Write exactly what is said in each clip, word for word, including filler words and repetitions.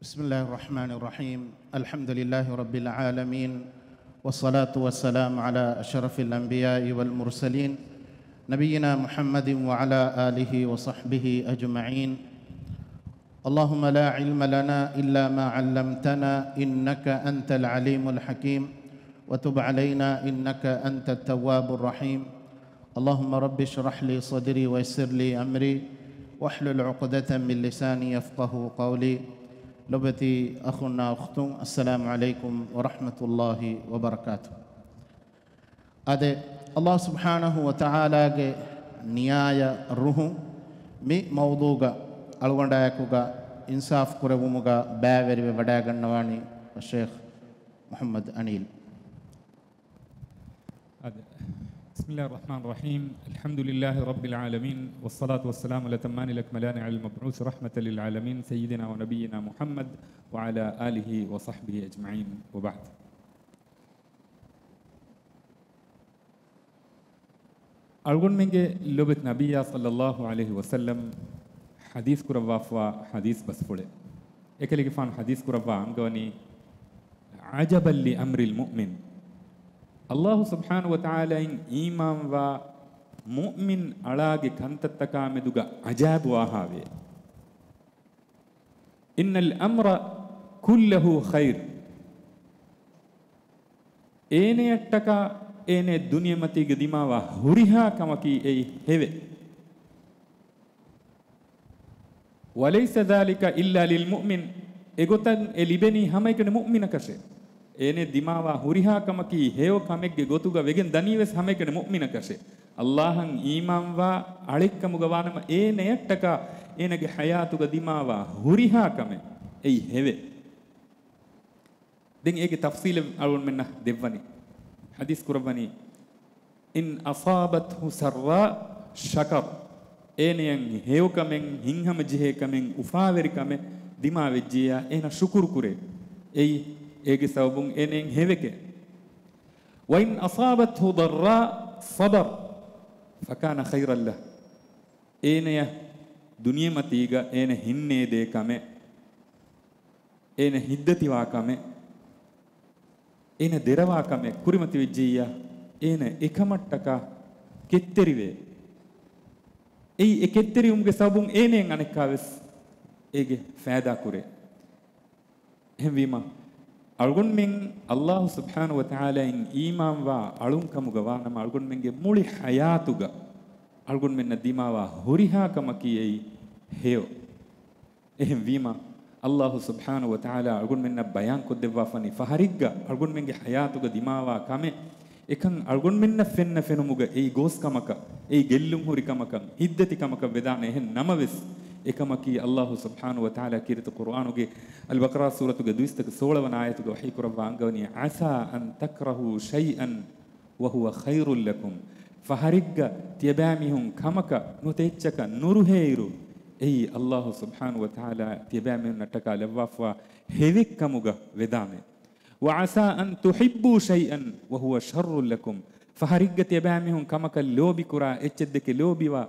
بسم الله الرحمن الرحيم. الحمد لله رب العالمين، والصلاة والسلام على أشرف الأنبياء والمرسلين، نبينا محمد وعلى آله وصحبه أجمعين. اللهم لا علم لنا إلا ما علمتنا إنك أنت العليم الحكيم، وتب علينا إنك أنت التواب الرحيم. اللهم رب اشرح لي صدري ويسر لي أمري واحلل عقدة من لساني يفقهوا قولي. ލޮބުވެތި އަޚުންނާ އުޚްތުން، އައްސަލާމު ޢަލައިކުމް ވަރަޙްމަތުﷲި ވަބަރަކާތުހު. އާދެ، ﷲ ސުބްޙާނަހު ވަތަޢާލާގެ ނިޔާޔަށް ރުހުން މި މައުޟޫގަ އަޅުގަނޑާއެކުގަ އިންސާފު ކުރެއްވުމުގަ ބައިވެރިވެ ވަޑައިގަންނަވާނީ ޝޭޚް މުޙައްމަދު އަނީލް. އާދެ، بسم الله الرحمن الرحيم. الحمد لله رب العالمين، والصلاة والسلام الأتمان الأكملان على المبعوث رحمة للعالمين سيدنا ونبينا محمد وعلى آله وصحبه أجمعين، وبعد. އަޅުގަނޑުމެންގެ ލޮބުވެތި ނަބިއްޔާ ޞައްލައްލާހު ޢަލައިހި ވަސައްލަމް ޙަދީޘް ކުރައްވާފަވާ ޙަދީޘް ބަސްފުޅެއް. އެކަލޭގެފާނު ޙަދީޘް ކުރައްވާ އަންގަވަނީ، عجبا لأمر المؤمن. ﷲ ސުބްޙާނަހު ވަތަޢާލާއިން އީމާންވާ މުއުމިން އަޅާގެ ކަންތައްތަކާ މެދުގަ ޢަޖާއިބު ވާހާވޭ. إن الأمر كله خير. އޭނަޔަށްޓަކާ އޭނަ ދުނިޔެމަތީގަ ދިމާވާ ހުރިހާ ކަމަކީ އެއީ ހެވެއް. وليس ذلك إلا للمؤمن. އެގޮތަށް އެ ލިބެނީ ހަމައެކަނި މުއުމިނަކަށޭ. އޭނަ ދިމާވާ ހުރިހާ ކަމަކީ ހެޔޮ ކަމެއްގެ ގޮތުގަ ވެގެން ދަނީވެސް ހަމައެކަނި މުއުމިނަކަށޭ. ﷲ އަށް އީމާންވާ އަޅެއްކަމުގަ ވާނަމަ، އޭނަޔަށްޓަކާ އޭނަގެ ޙަޔާތުގަ ދިމާވާ ހުރިހާ ކަމެއް އެއީ ހެވެއް. ދެން އޭގެ ތަފްޞީލެއް އަޅުގަނޑުމެންނަށް ދެއްވަނީ. ޙަދީޘް ކުރައްވަނީ، إن أصابته سراء شكر. އޭނަޔަށް ހެޔޮކަމެއް، ހިތްހަމަޖެހޭ ކަމެއް، އުފާވެރިކަމެއް ދިމާވެއްޖިއްޔާ، އޭނަ ޝުކުރު ކުރޭ. އެއީ އޭގެ ސަބަބުން އޭނަޔަށް ހެވެކޭ. وإن أصابته ضراء صبر فكان خيرا له. އޭނަޔަށް ދުނިޔެމަތީގަ އޭނަ ހިތްނޭދޭ ކަމެއް، އޭނަ ހިތްދަތިވާ ކަމެއް، އޭނަ ދެރަވާ ކަމެއް ކުރިމަތިވެއްޖިއްޔާ، އޭނަ އެކަމަށްޓަކާ ކެތްތެރިވޭ. އެއީ އެ ކެތްތެރިވުމުގެ ސަބަބުން އޭނައަށް އަނެއްކާވެސް އޭގެ ފައިދާ ކުރޭ. އެހެންވީމަ، އަޅުގަނޑުމެން ﷲ ސުބްޙާނަހު ވަތަޢާލާއިން އީމާންވާ އަޅުން ކަމުގަ ވާނަމަ، އަޅުގަނޑުމެންގެ މުޅި ޙަޔާތުގަ އަޅުގަނޑުމެންނަށް ދިމާވާ ހުރިހާ ކަމަކީ އެއީ ހެޔޮ. އެހެންވީމަ، ﷲ ސުބްޙާނަހު ވަތަޢާލާ އަޅުގަނޑުމެންނަށް ބަޔާންކޮށްދެއްވާފަނީ، ފަހަރެއްގަ އަޅުގަނޑުމެންގެ ޙަޔާތުގަ ދިމާވާ ކަމެއް، އެކަން އަޅުގަނޑުމެންނަށް ފެންނަ ފެނުމުގަ އެއީ ގޯސް ކަމަކަށް، އެއީ ގެއްލުން ހުރި ކަމަކަށް، ހިތްދަތި ކަމަކަށް ވެދާނެ. އެހެން ނަމަވެސް، އެކަމަކީ ﷲ ސުބްޙާނަހު ވަތަޢާލާ ކީރިތި ޤުރުއާނުގެ އަލްބަޤަރާ ސޫރަތުގެ ދުއިސައްތަ ސޯޅަ ވަނަ އާޔަތުގަ ވަޙީ ކުރައްވާ އަންގަވަނީ، عسى أن تكرهوا شيئا وهو خير لكم. ފަހަރެއްގަ ތިޔަބައިމީހުން ކަމަކަށް ނުވަތަ އެއްޗަކަށް ނުރުހޭއިރު، އެއީ ﷲ ސުބްޙާނަހު ވަތަޢާލާ ތިޔަބައިމީހުންނަށްޓަކާ ލައްވާފަވާ ހެވެއްކަމުގަ ވެދާނެ. وعسى أن تحبوا شيئا وهو شر لكم. ފަހަރެއްގަ ތިޔަބައިމީހުން ކަމަކަށް ލޯބިކުރާ، އެއްޗެއްދެކެ ލޯބިވާ،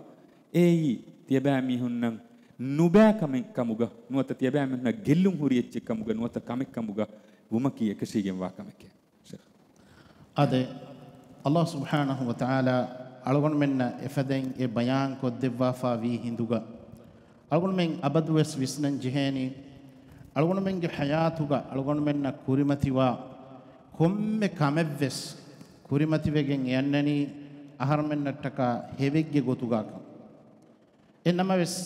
އެއީ ތިޔަބައިމީހުންނަށް ނުބައި ކަމެއް ކަމުގަ ނުވަތަ ތިޔަބައިމީހުންނަށް ގެއްލުން ހުރި އެއްޗެއް ކަމުގަ ނުވަތަ ކަމެއް ކަމުގަ ވުމަކީ އެކަށީގެންވާ ކަމެކޭ. ޝޭޚް. އާދެ، ﷲ ސުބްޙާނަހު ވަތަޢާލާ އަޅުގަނޑުމެންނަށް އެފަދައިން އެ ބަޔާން ކޮށްދެއްވާފާ ވީ ހިނދުގަ، އަޅުގަނޑުމެން އަބަދުވެސް ވިސްނަން ޖެހޭނީ، އަޅުގަނޑުމެންގެ ޙަޔާތުގަ އަޅުގަނޑުމެންނަށް ކުރިމަތިވާ ކޮންމެ ކަމެއްވެސް ކުރިމަތިވެގެން އެ އަންނަނީ އަހަރުމެންނަށްޓަކާ ހެވެއްގެ ގޮތުގަކަން. އެހެންނަމަވެސް،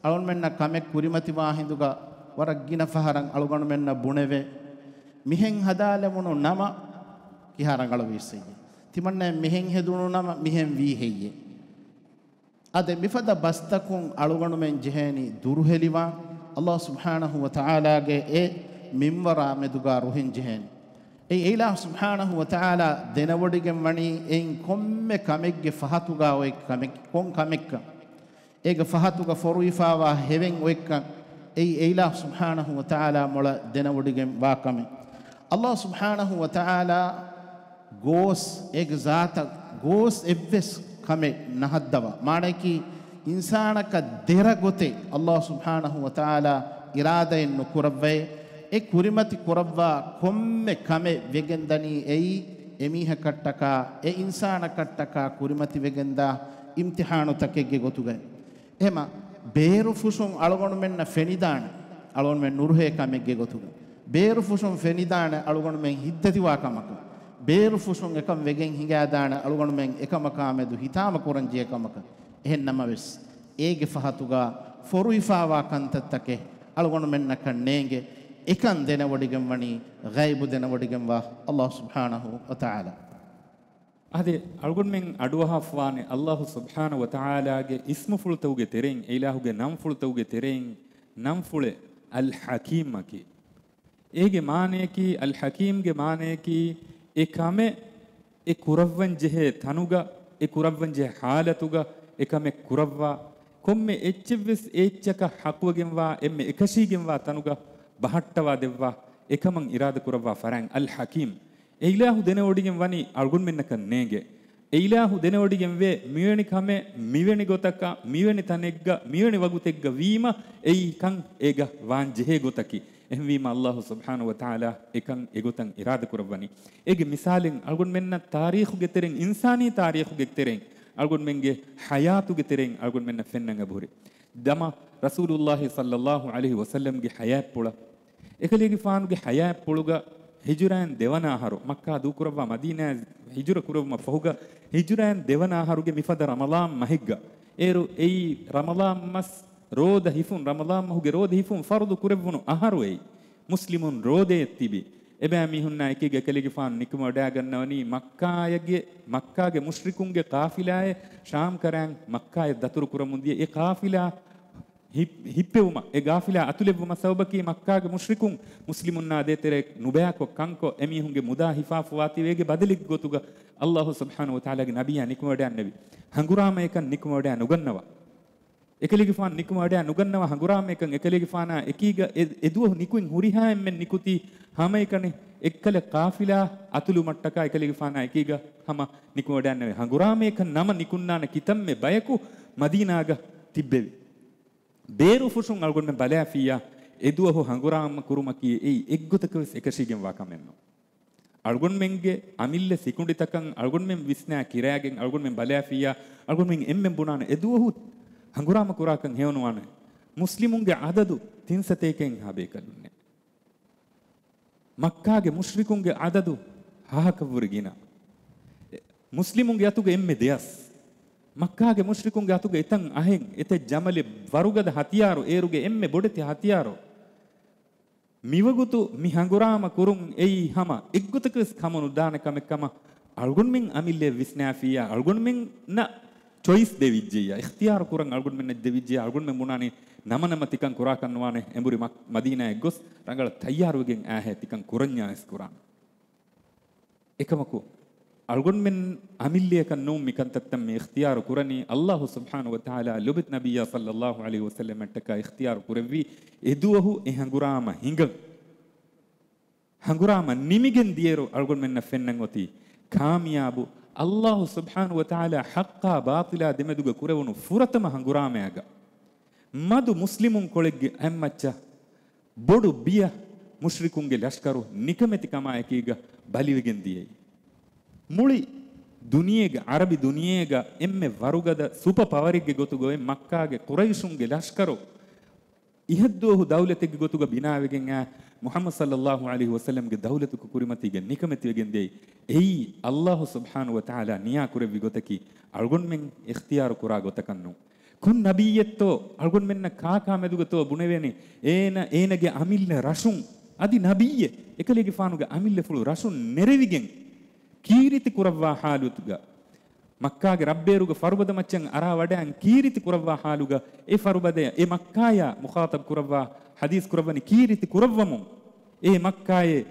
އަޅުގަނޑުމެންނަށް ކަމެއް ކުރިމަތިވާ ހިނދުގަ ވަރަށް ގިނަ ފަހަރަށް އަޅުގަނޑުމެންނަށް ބުނެވޭ، މިހެން ހަދާލެވުނު ނަމަ ކިހާ ރަނގަޅުވީސް ހެއްޔޭ؟ ތިމަންނައަށް މިހެން ހެދުނު ނަމަ މިހެން ވީ ހެއްޔޭ؟ އާދެ، މިފަދަ ބަސްތަކުން އަޅުގަނޑުމެން ޖެހޭނީ ދުރުހެލިވާން، ﷲ ސުބްޙާނަހު ވަތަޢާލާގެ އެ މިންވަރާ މެދުގަ ރުހެން ޖެހޭނީ. އެއީ އެއިލާހު ސުބްޙާނަހު ވަތަޢާލާ ދެނެވޮޑިގެން ވަނީ އެއިން ކޮންމެ ކަމެއްގެ ފަހަތުގަ އޮތް ކަމެއް، ކޮން ކަމެއްކަން. އޭގެ ފަހަތުގަ ފޮރުވިފާވާ ހެވެން އޮތްކަން އެއީ އެއިލާހު ސުބްޙާނަހު ވަތަޢާލާ މޮޅަށް ދެނެވޮޑިގެން ވާ ކަމެއް. ﷲ ސުބްޙާނަހު ވަތަޢާލާ ގޯސް، އޭގެ ޒާތަށް ގޯސް އެއްވެސް ކަމެއް ނަހައްދަވާ. މާނަޔަކީ، އިންސާނަކަށް ދެރަ ގޮތެއް ﷲ ސުބްޙާނަހު ވަތަޢާލާ އިރާދައެއް ނުކުރައްވައޭ. އެ ކުރިމަތި ކުރައްވާ ކޮންމެ ކަމެއް ވެގެންދަނީ އެއީ، އެމީހަކަށްޓަކާ، އެ އިންސާނަކަށްޓަކާ ކުރިމަތިވެގެންދާ އިމްތިހާނުތަކެއްގެ ގޮތުގައި. އެހެމަ ބޭރުފުށުން އަޅުގަނޑުމެންނަށް ފެނިދާނެ، އަޅުގަނޑުމެން ނުރުހޭ ކަމެއްގެ ގޮތުގަ. ބޭރުފުށުން ފެނިދާނެ، އަޅުގަނޑުމެން ހިތްދަތިވާ ކަމަކަށް. ބޭރުފުށުން އެކަން ވެގެން ހިނގާދާނެ، އަޅުގަނޑުމެން އެކަމަކާމެދު ހިތާމަ ކުރަންޖެހޭ ކަމަކަށް. އެހެން ނަމަވެސް، އޭގެ ފަހަތުގަ ފޮރުވިފާވާ ކަންތައްތަކެއް އަޅުގަނޑުމެންނަކަށް ނޭނގެ. އެކަން ދެނެވޮޑިގެންވަނީ ޣައިބު ދެނެވޮޑިގެންވާ އައްލާހު ސުބްޙާނަހު ވަތަޢާލާ. އާދެ، އަޅުގަނޑުމެން އަޑުއަހާފަވާނެ އައްލާހު ސުބްޙާނަހު ވަތަޢާލާގެ އިސްމުފުޅުތަކުގެ ތެރެއިން، އެ އިލާހުގެ ނަންފުޅުތަކުގެ ތެރެއިން ނަންފުޅެއް އަލް ޙަކީމްއަކީ. އޭގެ މާނަޔަކީ، އަލް ޙަކީމްގެ މާނަޔަކީ، އެ ކަމެއް އެ ކުރައްވަން ޖެހޭ ތަނުގަ، އެ ކުރައްވަން ޖެހޭ ޙާލަތުގަ އެ ކަމެއް ކުރައްވާ، ކޮންމެ އެއްޗެއްވެސް އެ އެއްޗަކަށް ޙައްޤުވެގެންވާ، އެންމެ އެކަށީގެންވާ ތަނުގަ ބަހައްޓަވާ ދެއްވާ، އެކަމަށް އިރާދަކުރައްވާ ފަރާތް އަލް ޙަކީމް. އެ އިލާހު ދެނެވޮޑިގެން ވަނީ އަޅުގަނޑުމެންނަކަށް ނޭނގެ. އެ އިލާހު ދެނެވޮޑިގެން ވޭ މިވެނި ކަމެއް މިވެނި ގޮތަކަށް، މިވެނި ތަނެއްގަ، މިވެނި ވަގުތެއްގަ ވީމަ، އެއީ ކަން އޭގަ ވާން ޖެހޭ ގޮތަކީ. އެހެންވީމަ، އައްލާހު ސުބްޙާނަހު ވަތަޢާލާ އެކަން އެގޮތަށް އިރާދަކުރައްވަނީ. އޭގެ މިސާލެއް އަޅުގަނޑުމެންނަށް ތާރީޚުގެ ތެރެއިން، އިންސާނީ ތާރީޚުގެ ތެރެއިން، އަޅުގަނޑުމެންގެ ޙަޔާތުގެ ތެރެއިން އަޅުގަނޑުމެންނަށް ފެންނަން އެބަހުރި. ދަމަ ރަސޫލުއްލާހި ޞައްލައްލާހު ޢަލައިހި ވަސައްލަމްގެ ޙަޔާތްޕުޅަށް، އެކަލޭގެފާނުގެ ޙަޔާތްޕުޅުގަ ހިޖުރައިން ދެވަނަ އަހަރު، މައްކާ ދޫކުރައްވާ މަދީނާއަށް ހިޖުރަ ކުރެވުމަށް ފަހުގަ ހިޖުރައިން ދެވަނަ އަހަރުގެ މިފަދަ ރަމަޟާން މަހެއްގަ، އޭރު އެއީ ރަމަޟާން މަސް ރޯދަ ހިފުން، ރަމަޟާން މަހުގެ ރޯދަ ހިފުން ފަރުޟު ކުރެއްވުނު އަހަރު އެއީ. މުސްލިމުން ރޯދައެއް ތިބި. އެބައިމީހުންނާ އެކީގަ އެކަލޭގެފާނު ނިކުމެވަޑައިގަންނަވަނީ މައްކާއެއްގެ، މައްކާގެ މުޝްރިކުންގެ ޤާފިލާއެއް ޝާމް ކަރައިން މައްކާއަށް ދަތުރު ކުރަމުން ދިޔަ އެ ޤާފިލާ ހިއް-، ހިއްޕެވުމަށް، އެ ޤާފިލާ އަތުލެއްވުމަށް ސަބަބަކީ މައްކާގެ މުޝްރިކުން މުސްލިމުންނާ ދޭތެރޭ ނުބަޔާކޮށް ކަންކޮށް އެމީހުންގެ މުދާ ހިފާފަވާތީވެ އޭގެ ބަދަލެއްގެ ގޮތުގަ އައްލާހު ސުބްޙާނަހު ވަތަޢާލާގެ ނަބިއްޔާ ނިކުމެވަޑައިގެންނެވި. ހަނގުރާމައެކަން ނިކުމެވަޑައި ނުގަންނަވާ. އެކަލޭގެފާނު ނިކުމެވަޑައި ނުގަންނަވާ ހަނގުރާމައެކަން އެކަލޭގެފާނާ އެކީގަ އެ، އެދުވަހު ނިކުތް ހުރިހާ އެންމެން ނިކުތީ ހަމައެކަނި އެއްކަލަ ޤާފިލާ އަތުލުމަށްޓަކާ އެކަލޭގެފާނާ އެކީގަ ހަމަ ނިކުމެވަޑައިންނެވި. ހަނގުރާމައެކަން ނަމަ ނިކުންނާނެ ކިތަންމެ ބަޔަކު މަދީނާގަ ތިއްބެވި. ބޭރުފުށުން އަޅުގަނޑުމެން ބަލާފިއްޔާ، އެދުވަހު ހަނގުރާމަ ކުރުމަކީ އެއީ އެއްގޮތަކަށްވެސް އެކަށީގެންވާ ކަމެއްނޫން. އަޅުގަނޑުމެންގެ އަމިއްލަ ސިކުނޑިތަކަށް އަޅުގަނޑުމެން ވިސްނާ ކިރާގެން އަޅުގަނޑުމެން ބަލާފިއްޔާ، އަޅުގަނޑުމެން އެންމެން ބުނާނެ އެދުވަހު ހަނގުރާމަ ކުރާކަން ހެޔޮނުވާނެ. މުސްލިމުންގެ އަދަދު ތިން ސަތޭކައިންހާ ބޭކަލުންނޭ. މައްކާގެ މުޝްރިކުންގެ އަދަދު ހަހަކަށްވުރެ ގިނަ. މުސްލިމުންގެ އަތުގަ އެންމެ ދެއަސް. މައްކާގެ މުޝްރިކުންގެ އަތުގަ އެތަން އަހެއް، އެތައް ޖަމަލެއް، ވަރުގަދަ ހަތިޔާރު، އޭރުގެ އެންމެ ބޮޑެތި ހަތިޔާރު. މިވަގުތު މި ހަނގުރާމަ ކުރުން އެއީ ހަމަ އެއްގޮތަކަށްވެސް ކަމުނުދާނެ ކަމެއް ކަމަށް އަޅުގަނޑުމެން އަމިއްލައަށް ވިސްނާފިއްޔާ، އަޅުގަނޑުމެންނަށް ޗޮއިސް ދެވިއްޖެއްޔާ، އިޚްތިޔާރު ކުރަން އަޅުގަނޑުމެންނަށް ދެވިއްޖެއްޔާ، އަޅުގަނޑުމެން ބުނާނީ ނަމަ ނަމަ ތިކަން ކުރާކަށް ނުވާނެ، އެނބުރި މަ-، މަދީނާއަށް ގޮސް ރަނގަޅަށް ތައްޔާރުވެގެން އާހޭ ތިކަން ކުރަންޏާވެސް ކުރާނެ. އެކަމަކު، އަޅުގަނޑުމެން އަމިއްލައަކަށް ނޫން މިކަންތައްތައް މި އިޚްތިޔާރު ކުރަނީ، އައްލާހު ސުބްޙާނަހު ވަތަޢާލާ ލޮބުވެތި ނަބިއްޔާ ޞައްލައްލާހު ޢަލައިހި ވަސައްލަމަށްޓަކާ އިޚްތިޔާރު ކުރެއްވީ، އެދުވަހު އެ ހަނގުރާމަ ހިނގަން. ހަނގުރާމަ ނިމިގެން ދިޔައިރު އަޅުގަނޑުމެންނަށް ފެންނަން އޮތީ، ކާމިޔާބު އައްލާހު ސުބްޙާނަހު ވަތަޢާލާ ޙައްޤާ ބާޠިލާ ދެމެދުގަ ކުރެވުނު ފުރަތަމަ ހަނގުރާމައިގަ، މަދު މުސްލިމުން ކޮޅެއްގެ އަތްމައްޗަށް ބޮޑު ބިޔަ މުޝްރިކުންގެ ލަޝްކަރު ނިކަމެތި ކަމާއެކީގަ ބަލިވެގެން ދިޔައީ. މުޅި ދުނިޔޭގަ، ޢަރަބި ދުނިޔޭގަ އެންމެ ވަރުގަދަ ސުޕަ ޕަވަރެއްގެ ގޮތުގައި މައްކާގެ ޤުރައިޝުންގެ ލަޝްކަރު އިހަށްދުވަހު ދައުލަތެއްގެ ގޮތުގަ ބިނާވެގެން އާ މުޙައްމަދު ޞައްލައްލާހު ޢަލައިހި ވަސައްލަމްގެ ދައުލަތުގެ ކުރިމަތީގަ ނިކަމެތިވެގެން ދިޔައީ. އެއީ އައްލާހު ސުބްޙާނަހު ވަތަޢާލާ ނިޔާ ކުރެއްވި ގޮތަކީ، އަޅުގަނޑުމެން އިޚްތިޔާރު ކުރާ ގޮތަކަށް ނޫން. ކޮން ނަބިއްޔެއްތޯ އަޅުގަނޑުމެންނަށް ކާކާ މެދުގަތޯ ބުނެވޭނެ، އޭނަ، އޭނަގެ އަމިއްލަ ރަށުން އަދި ނަބިއްޔެއް އެކަލޭގެފާނުގެ އަމިއްލަފުޅު ރަށުން ނެރެވިގެން ކީރިތި ކުރައްވާ ޙާލުތުގަ، މައްކާގެ ރަށްބޭރުގަ ފަރުބަދަ މައްޗަށް އަރާ ވަޑައިން ކީރިތި ކުރައްވާ ޙާލުގަ، އެ ފަރުބަދަޔަށް އެ މައްކާޔާ މުޚާޠަބް ކުރައްވާ، ޙަދީޘް ކުރައްވަނީ ކީރިތި ކުރައްވަމުން. އޭ މައްކާއޭ،